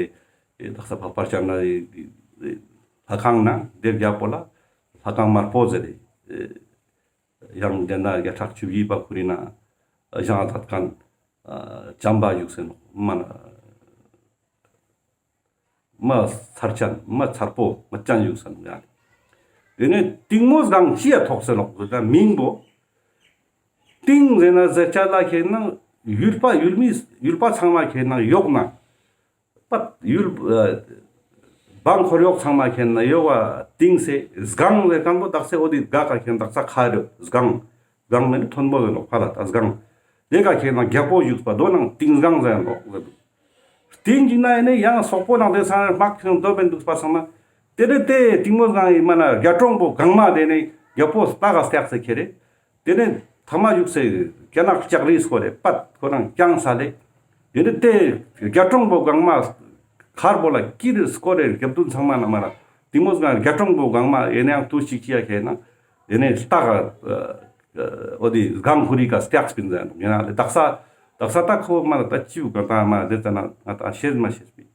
དག་ས་འཕགས་པ་སྤྱན་རས་གཟིགས་ལྷ་ཁང་ན་དེ་རྒྱལ་པོ་ལ་ལྷ་ཁང་དམར་པོ་ཟེར་ཏེ། ཡང་དེ་ན་བརྒྱ་ཕྲག་བཅུ་བཞི་པ་ཁོ་རི་ན་བཞེངས་ཐད་ཁན་བྱམས་པ་བཞུགས་སེ་ནོག་མ་ན་མ་ཚར་ཅན་མ་ཚར་པོ་མ་ཅན་བཞུགས་སེ་ནོག་ཡ་ལེ། དེ་ནས་གཏིང་མོ་སྒང་ཅི་ཡ་ཐོག་སེ་ནོག་ཟེར་ན་མིང་པོ། གཏིང་ཟེར་ན་ཟེར་ཆ་ལ་ཁེ་ན་ཡུལ་པ་ཡུལ་མི་ཡུལ་པ་ཚང་མ་ཁེ་ན་ཡོག་ན། པད་ཡུལ་ཨ་འབངས་འཁོར་གཡོག་ཚང་མ་ཁེ་ན་ཡོག་པ་གཏིང་སེ་སྒང་ཟེར་ཁན་པོ་དག་ས་འོ་དེ་སྒ་ཀ་ཁེ་ན་དག་ས་ཁ་རེ་སྒང་སྒང་མེད་ན་མཐོན་པོ་ཟེར་ནོག་ཕ་ལ་ད་སྒང་། དེ་ཀ་ཁེ་ན་རྒྱལ་པོ་བཞུགས་པ་དོ་ནང་གཏིང་སྒང་ཟེར་ནོག་ཟེར་དུག་གཏིང་གི་ན་ཡིན་ན་ཡང་སོག་པོ་ནང་དེ་ཚང་དམག་ཁྱོན་དོ་བན་དུག་པ་སང་ན། དེ་ནས་དེ་གཏིང་མོ་སྒང་ཡིན་མ་ན་རྒྱ་གྲོང་པོ་སྒང་མ་དེ་ནས་རྒྱལ་པོ་སྟག་ག་སྟག་སེ་ཁེ་རེ། དེ་ནས་ཐ་མ་བཞུགས་སེ་རྒྱ་ནག་ལྕགས་རིའི་སྐོར་རེ་པད་ཁོ་རང་བརྐྱངས་ས་ལེ། དེ་ནས་དེ་རྒྱ་གྲོང་པོ་སྒང་མ་མཁར་པོ་ལ་ཀིར་སྐོར་རེ་རྒྱབ་དུན་ཚང་མ་ན་མ་ན་གཏིང་མོ་སྒང་རྒྱ་གྲོང་པོ་སྒང་མ་ཡིན་ན་ཡང་དུ་ཞིག་ཅི་ཡ་ཁེ་ན། དེ་ནས་སྟག་ག་འོ་དེ་སྒང་ཁོ་རི་ཀ་སྟག་སྤིན་ཟེར་ཡིན་ན་ལེ་དག་ས་དག་ས་ད་ཁོ་མ་ན་ད་ཅིའུ་གང་ད་མ་དེ་ཙ་ན་ང་ད་ཤེས་མ་ཤེས་པི།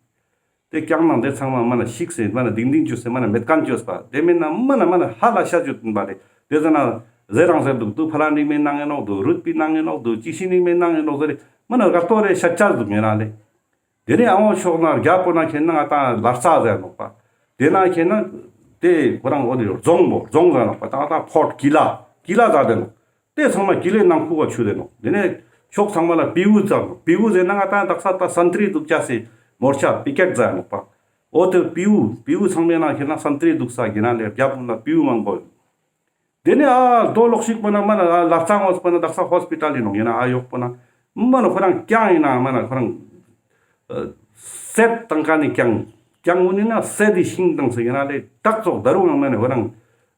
དེ་ཀྱང་ནང་དེ་ཚང་མ་མ་ན་ཤིག་སེ་མ་ན་ལྡིང་ལྡིང་བཅོས་སེ་མ་ན་མེད་ཁན་བཅོས་པ་དེ་མེད་ན་མ་ན་མ་ན་ཧ་ལ་ཤ་བཅོས་ཏུན་པ་རེད། དེ་ཟེར་ན་ཟེར་རང་ཟེར་དུག་དུ་ཕ་ལ་ནིང་མེ་ནང་ཡིན་ནོག་དུ་རུད་པི་ནང་ཡིན་ནོག་དུ་ཅི་ཤི་ནིང་མེ་ནང་ཡིན་ནོག་ཟེར་རེ་མ་ན་རྒ་ཏོ་རེ་ཤ་ཆ་དུག་ངེ་ན་ལེ། དེ་ནས་ཨ་བོ་ཕྱོགས་ན་རྒྱ་པོ་ན་ཁེ་ན་ང་ཏང་ལར་ས་ཟེར་ནོག་པ། དེ་ན་ཁེ་ན་དེ་ཁོ་རང་འོ་དེ་རྫོང་པོ་རྫོང་ཟེར་ནོག་པ་ད་ང་ཏང་ཕོར་ཀི་ལ་ཀི་ལ་ཟེར་དེ་ནོག་དེ་ཚང་མ་ཀི་ལའི་ནང་ཁུག་ག་ཆུ་དེ་ནོག་དེ་ནས་ཕྱོགས་ཚང་མ་ལ་པི་ཝུ་ཟེར་ནོག་པི་ཝུ་ཟེར་ན་ང་ཏང་དག་ས་ད་སན་ཏྲི་དུག་ཅ་སེ་མོར་ཆ་པི་ཀེད་ཟེར་ནོག་པ། འོ་དེ་པི་ཝུ་པི་ཝུ་ཚང་མའི་ནང་ཁེ་ན་སན་ཏྲི་དུག་ས་གི་ན་ལེ་རྒྱ་པོ་ན་པི་ཝུ་མང་པོ་ཡོད། དེ་ནས་ཨ་རྡོ་ལོག་ཤིག་པོ་ན་མ་ན་ལ་ཙང་འོས་པོ་ན་དག་ས་ཧོས་པི་ཊལ་ཡིན་ནོག་ཡིན་ན་ཨ་ཡོག་པོ་ན་མ་ན་ཁོ་རང་ཀྱང་ཡིན་ན་མ་ན་ཁོ་རང་སེད་དང་ཀ་ནི་ཀྱང་ཀྱང་འོ་ནི་ན་སེད་དི་ཤིང་དང་སེ་ཡིན་ན་ལེ་ཏག་ཙོག་ད་རུང་ཡང་མ་ན་ཁོ་རང་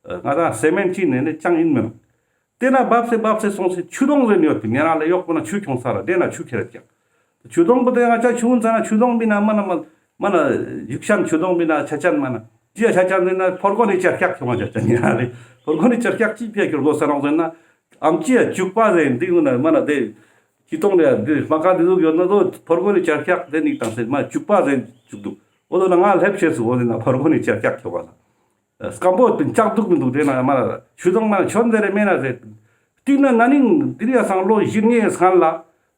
ང་ད་སེ་མེན་ཅི་ནས་ནི་ཀྱང་ཡིན་མི་རུང་། དེ་ན་བབས་སེ་བབས་སེ་སོང་སེ་ཆུ་དོང་ཟེར་ནི་ཡོད་པི་ཡིན་ན་ལེ་ཡོག་པོ་ན་ཆུ་ཁྱོང་ས་ར་དེ་ན་ཆུ་ཁྱེར་ཀྱང་། ཆུ་དོང་པོ་དེ་ང་ཅག་ཆུ་བོ་ཚ་ན་ཆུ་དོང་པི་ན་མ་ན་མ་མ་ན་ཡུག་ཤན་ཆུ་དོང་པི་ན་ཆ་ཅན་མ་ན་ཅི་ཡ་ཆ་ཅན་ཟེར་ན་ཕོར་གོ་ནི་ཅར་ཀྱག་ཁྱོང་ང་ཆ་ཅན་ཡ་རེ། ཕོར་གོ་ནི་ཅར་ཀྱག་ཅི་ཕི་ཡ་ཁྱོར་གོ་ས་ནོག་ཟེར་ན་ཨམ་ཅི་ཡ་བྱུག་པ་ཟེར་འདི་གུན་ན་མ་ན་དེ་ཁྱི་ཏོང་རེ་འདི་མ་ཀ་འདི་ཟུག་ཡོད་ན་དོ་ཕོར་གོ་ནི་ཅར་ཀྱག་དེ་ནི་དང་ཟེར་མ་བྱུག་པ་ཟེར་བྱུག་དུག་འོ་དོ་ན་ང་ལྷེབ་ཤེས་སུ་འོ་དེ་ན་ཕོར་གོ་ནི་ཅར་ཀྱག་ཁྱོང་བ་ལ། སྐམ་པོ་དེ་ལྕགས་དུག་མི་དུག་དེ་ན་མ་ན་ཆུ་དོང་མ་ན་ཆོན་ཟེར་རེ་མེད་ན་ཟེར། ཏིག་ན་ན་ནིང་དེ་རིང་ཡ་སང་ལོ་བཞི་ལྔའི་སྔན་ལ་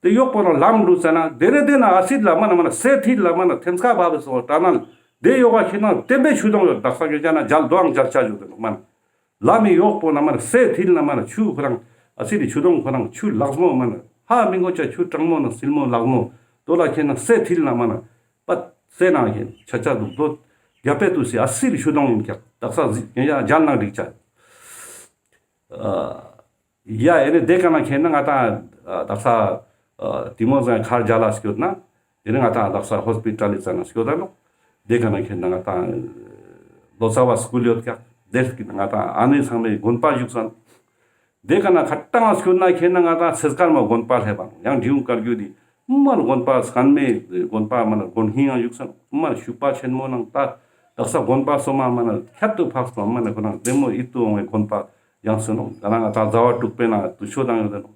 དེ་ཡོག་པོ་ན་ལམ་འགྲུ་ཟེར་ན་དེ་རེ་དེ་ན་ཨ་སིད་ལ་མ་ན་མ་ན་སེ་ཐིལ་ལ་མ་ན་ཐེམ་སྐ་བབ་སོ་ཏ་ན་དེ་ཡོག་ག་ཁྱེད་ན་བསྟན་པའི་ཆུ་དོང་ཡོད་དག་ས་གི་ཅ་ན་འཇལ་དོའང་འཇལ་ཆ་ཡོད་དེ་ནོག་མ་ན། ལམ་མི་ཡོག་པོ་ན་མ་ན་སེ་ཐིལ་ན་མ་ན་ཆུ་ཁོ་རང་ཨ་སིད་ཆུ་དོང་ཁོ་རང་ཆུ་ལག་མོ་མ་ན་ཧ་མི་མགོ་ཅ་ཆུ་གྲང་མོ་ན་སིལ་མོ་ལག་མོ་དོ་ལ་ཁྱེད་ན་སེ་ཐིལ་ན་མ་ན། པད་སེ་ན་ཁྱེད་ཆ་ཆ་དུག་དོ་རྒྱ་པེ་དུ་སི་ཨ་སིད་ཆུ་དོང་ཡིན་ཀྱག་དག་ས་ཟི་ཡ་འཇལ་ན་འགྲིག་ཆ། ཡ་ཨེ་ནི་དེ་ཀ་ན་ཁྱེད་ན་ང་ཏང་དག་ས་ཏི་མོ་ཟན་མཁར་རྒྱ་ལ་སྐྱོད་ན་དེ་ནི་ང་ཏང་དག་ས་ཧོས་པི་ཊལ་ལི་ཙ་ན་སྐྱོད་ད་ནོག་དེ་ཀ་ན་ཁྱེད་ན་ང་ཏང་ལོ་ཙཱ་བ་སྐུལ་ཡོད་ཀྱག་དེ་ཀ་ན་ང་ཏང་ཨ་ནེ་ཚང་མའི་དགོན་པ་བཞུགས་ས་ནོག་དེ་ཀ་ན་ཁ་ཏང་སྐྱོད་ན་ཁྱེད་ན་ང་ཏང་སེ་སྐར་མ་དགོན་པ་ལྷེབ་བ་ནོག་ཡང་འབྲི་གུང་བཀའ་བརྒྱུད་དེ་མར་དགོན་པ་སྐར་མའི་དགོན་པ་མ་ན་དགོན་ཧིང་ཡང་བཞུགས་ས་ནོག་མར་ཤུག་པ་ཆེན་མོ་ནང་ད་དག་ས་དགོན་པ་སོ་མ་མ་ན་ཁྱད་དུ་འཕགས་པ་མ་ན་ཁོ་རང་བདེ་མོ་ཡིད་དུ་འོང་བའི་དགོན་པ་ཡང་སོ་ནོག་ད་ན་ང་ད་ཟླ་བ་དྲུག་པའི་ནང་དུ་ཆོས་དང་ཡོད་དེ་ནོག་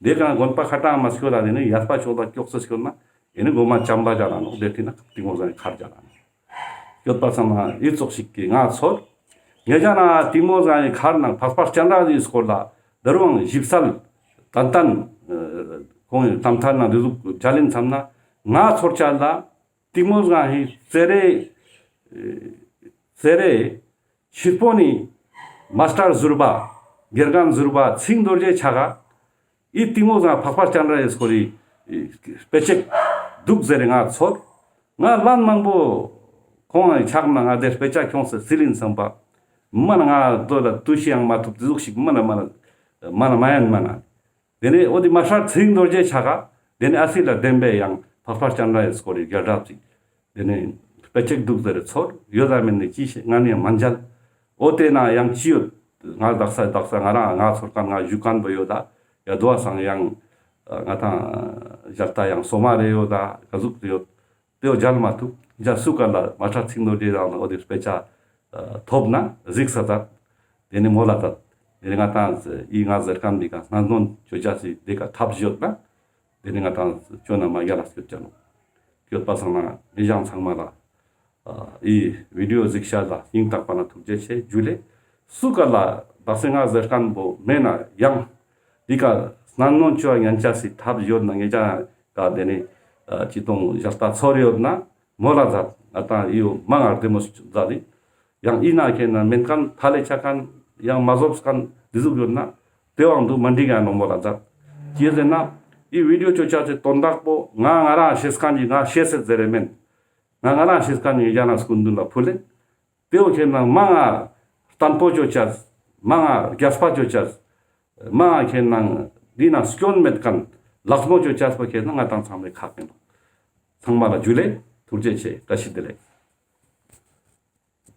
དེ་ཀ་ན་དགོན་པ་ཁ་ཏང་མ་སྐྱོད་ད་དེ་ནི་ཡར་པ་ཕྱོགས་ལ་ཀྱོག་སེ་སྐྱོད་ན་ཨེ་ནི་དགོན་པ་བྱམས་པ་རྒྱ་ལ་ནོག་དེ་ཏི་ན་ཏི་མོ་ཟན་མཁར་རྒྱ་ལ་ནོག་སྐྱོད་པ་ཚང་མ་ཡིད་ཙོགས་ཤིག་གི་ང་ཚོར། ངེད་ཅག་ན་གཏིང་མོ་སྒང་ངི་མཁར་ནང་འཕགས་པ་སྤྱན་རས་གཟིགས་སྐོར་ལ་ད་རུང་ཞིབ་གསལ་ཏན་ཏན་ཁོང་གི་གཏམ་ཐད་ནང་འདི་ཟུག་མཇལ་ཡིན་བསམ་ན། ང་ཚོར་ཆ་ལ་གཏིང་མོ་སྒང་ངི་རྩེ་རེ་རྩེ་རེ་ཕྱིར་པོ་ནི་མ་སྟར་ཟུར་པ་དགེ་རྒན་ཟུར་པ་ཚེ་རིང་རྡོ་རྗེ་ཕྱག་ག་ཨི་གཏིང་མོ་སྒང་འཕགས་པ་སྤྱན་རས་གཟིགས་སྐོར་རི་དཔེ་ཆ་འདུག་ཟེར་རེ་ང་ཚོར། ང་ལན་མང་པོ་ཁོང་ངི་ཕྱག་ནང་ང་དེ་དཔེ་ཆ་ཁྱོངས་སེ་སིལ་ཡིན་བསམ་པ། མ་ན་ང་དོ་ལ་ཏུ་ཤི་ཡང་མ་ཐུབ་དེ་ཟུག་ཞིག་མ་ན་མ་ན་མ་ན་མ་ཡན་མ་ན། དེ་ནས་འོ་དེ་མ་ཤར་ཚེ་རིང་རྡོ་རྗེ་ཕྱག་ག་དེ་ནས་ཨ་སི་ལ་བདེན་པའི་ཡང་འཕགས་པ་སྤྱན་རས་གཟིགས་སྐོར་རི་རྒྱལ་རབས་ཅིག་དེ་ནས་དཔེ་ཆ་འདུག་ཟེར་རེ་ཚོར་ཡོད་ད་མིན་ནི་ཅི་ཤེས་ང་ནི་ཡང་མ་མཇལ། འོ་དེ་ན་ཡང་ཅི་ཡོད། ང་དག་ས་དག་ས་ང་རང་ང་ཚོར་མཁན་ང་ཞུ་མཁན་པོ་ཡོད་ད། ཡ་དོ་བ་སང་ཡང་ང་དང་ཞལ་ལྟ་ཡང་སོ་མ་རེ་ཡོད་ད་ག་ཟུག་ཡོད། དེའོ་མཇལ་མ་ཐུབ། མཇལ་སུ་ག་ལ་མ་ཤར་ཚེ་རིང་རྡོ་རྗེ་དང་འོ་དེ་དཔེ་ཆ་ཐོབ་ན་གཟིགས་ས་ད། དེ་ནི་མོལ་ལ་ད། དེ་ནི་ང་དང་ཨི་ང་ཟེར་མཁན་འདི་ག་སྣང་དོན་ཅོ་ཅེས་སི་དེ་ག་ཐབས་ཡོད་ན། དེ་ནི་ང་དང་ཅོ་ན་མ་རྒྱལ་ལ་སྐྱོད་ཅ་ནོ། སྐྱོད་པ་སང་ན་མི་ཞང་ཚང་མ་ལ་ཨི་བི་ཌི་ཡོ་གཟིགས་ཤ་ལ་སྙིང་ཐག་པ་ན་ཐུགས་རྗེ་ཆེ་ཇུ་ལེ། སུ་ག་ལ་དག་ས་ང་ཟེར་མཁན་པོ་མེད་ན་ཡང་འདི་ག་སྣང་དོན་ཅོ་ཉན་ཅེས་སི་ཐབས་ཡོད་ན་ངེད་ཅག་ག་དེ་ནི་ཅི་དང་ཞལ་ལྟ་ཚོར་ཡོད་ན་མོལ་ལ་ད། ང་དང་ཨི་ཡོ་མང་ང་བདེ་མོ་ཟ་ལི། ཡང་ཨི་ན་ཁེ་ན་མེན་མཁན་ཐ་ལེ་ཆ་མཁན་ཡང་མ་ཟོབ་མཁན་འདི་ཟུག་ཡོད་ན་དེ་བང་དུ་མ་འགྲིག་ཡང་ནོ་མོལ་ལ་ད། ཅི་ཟེར་ན་ཨི་བི་ཌི་ཡོ་ཅོ་ཅེས་སི་དོན་དག་པོ་ང་ང་རང་ཤེས་མཁན་གྱི་ང་ཤེས་ཟེར་ཟེར་རེ་མེན། ང་ང་རང་ཤེས་མཁན་གྱི་ཡ་ན་སྐུ་མདུན་ལ་ཕུལ་ལེ། དེའོ་ཁེ་ན་མང་ང་བརྟན་པོ་ཅོ་ཅེས་མང་ང་རྒྱས་པ་ཅོ་ཅེས་མང་ང་ཁེ་ན་འདི་ན་སྐྱོན་མེད་མཁན་ལག་མོ་ཅོ་ཅེས་པོ་ཁེ་ན་ང་དང་ཚང་མའི་ཁག་ཡིན་ནོ། ཚང་མ་ལ་ཇུ་ལེ། ཐུགས་རྗེ་ཆེ། བཀྲ་ཤིས་བདེ་ལེགས།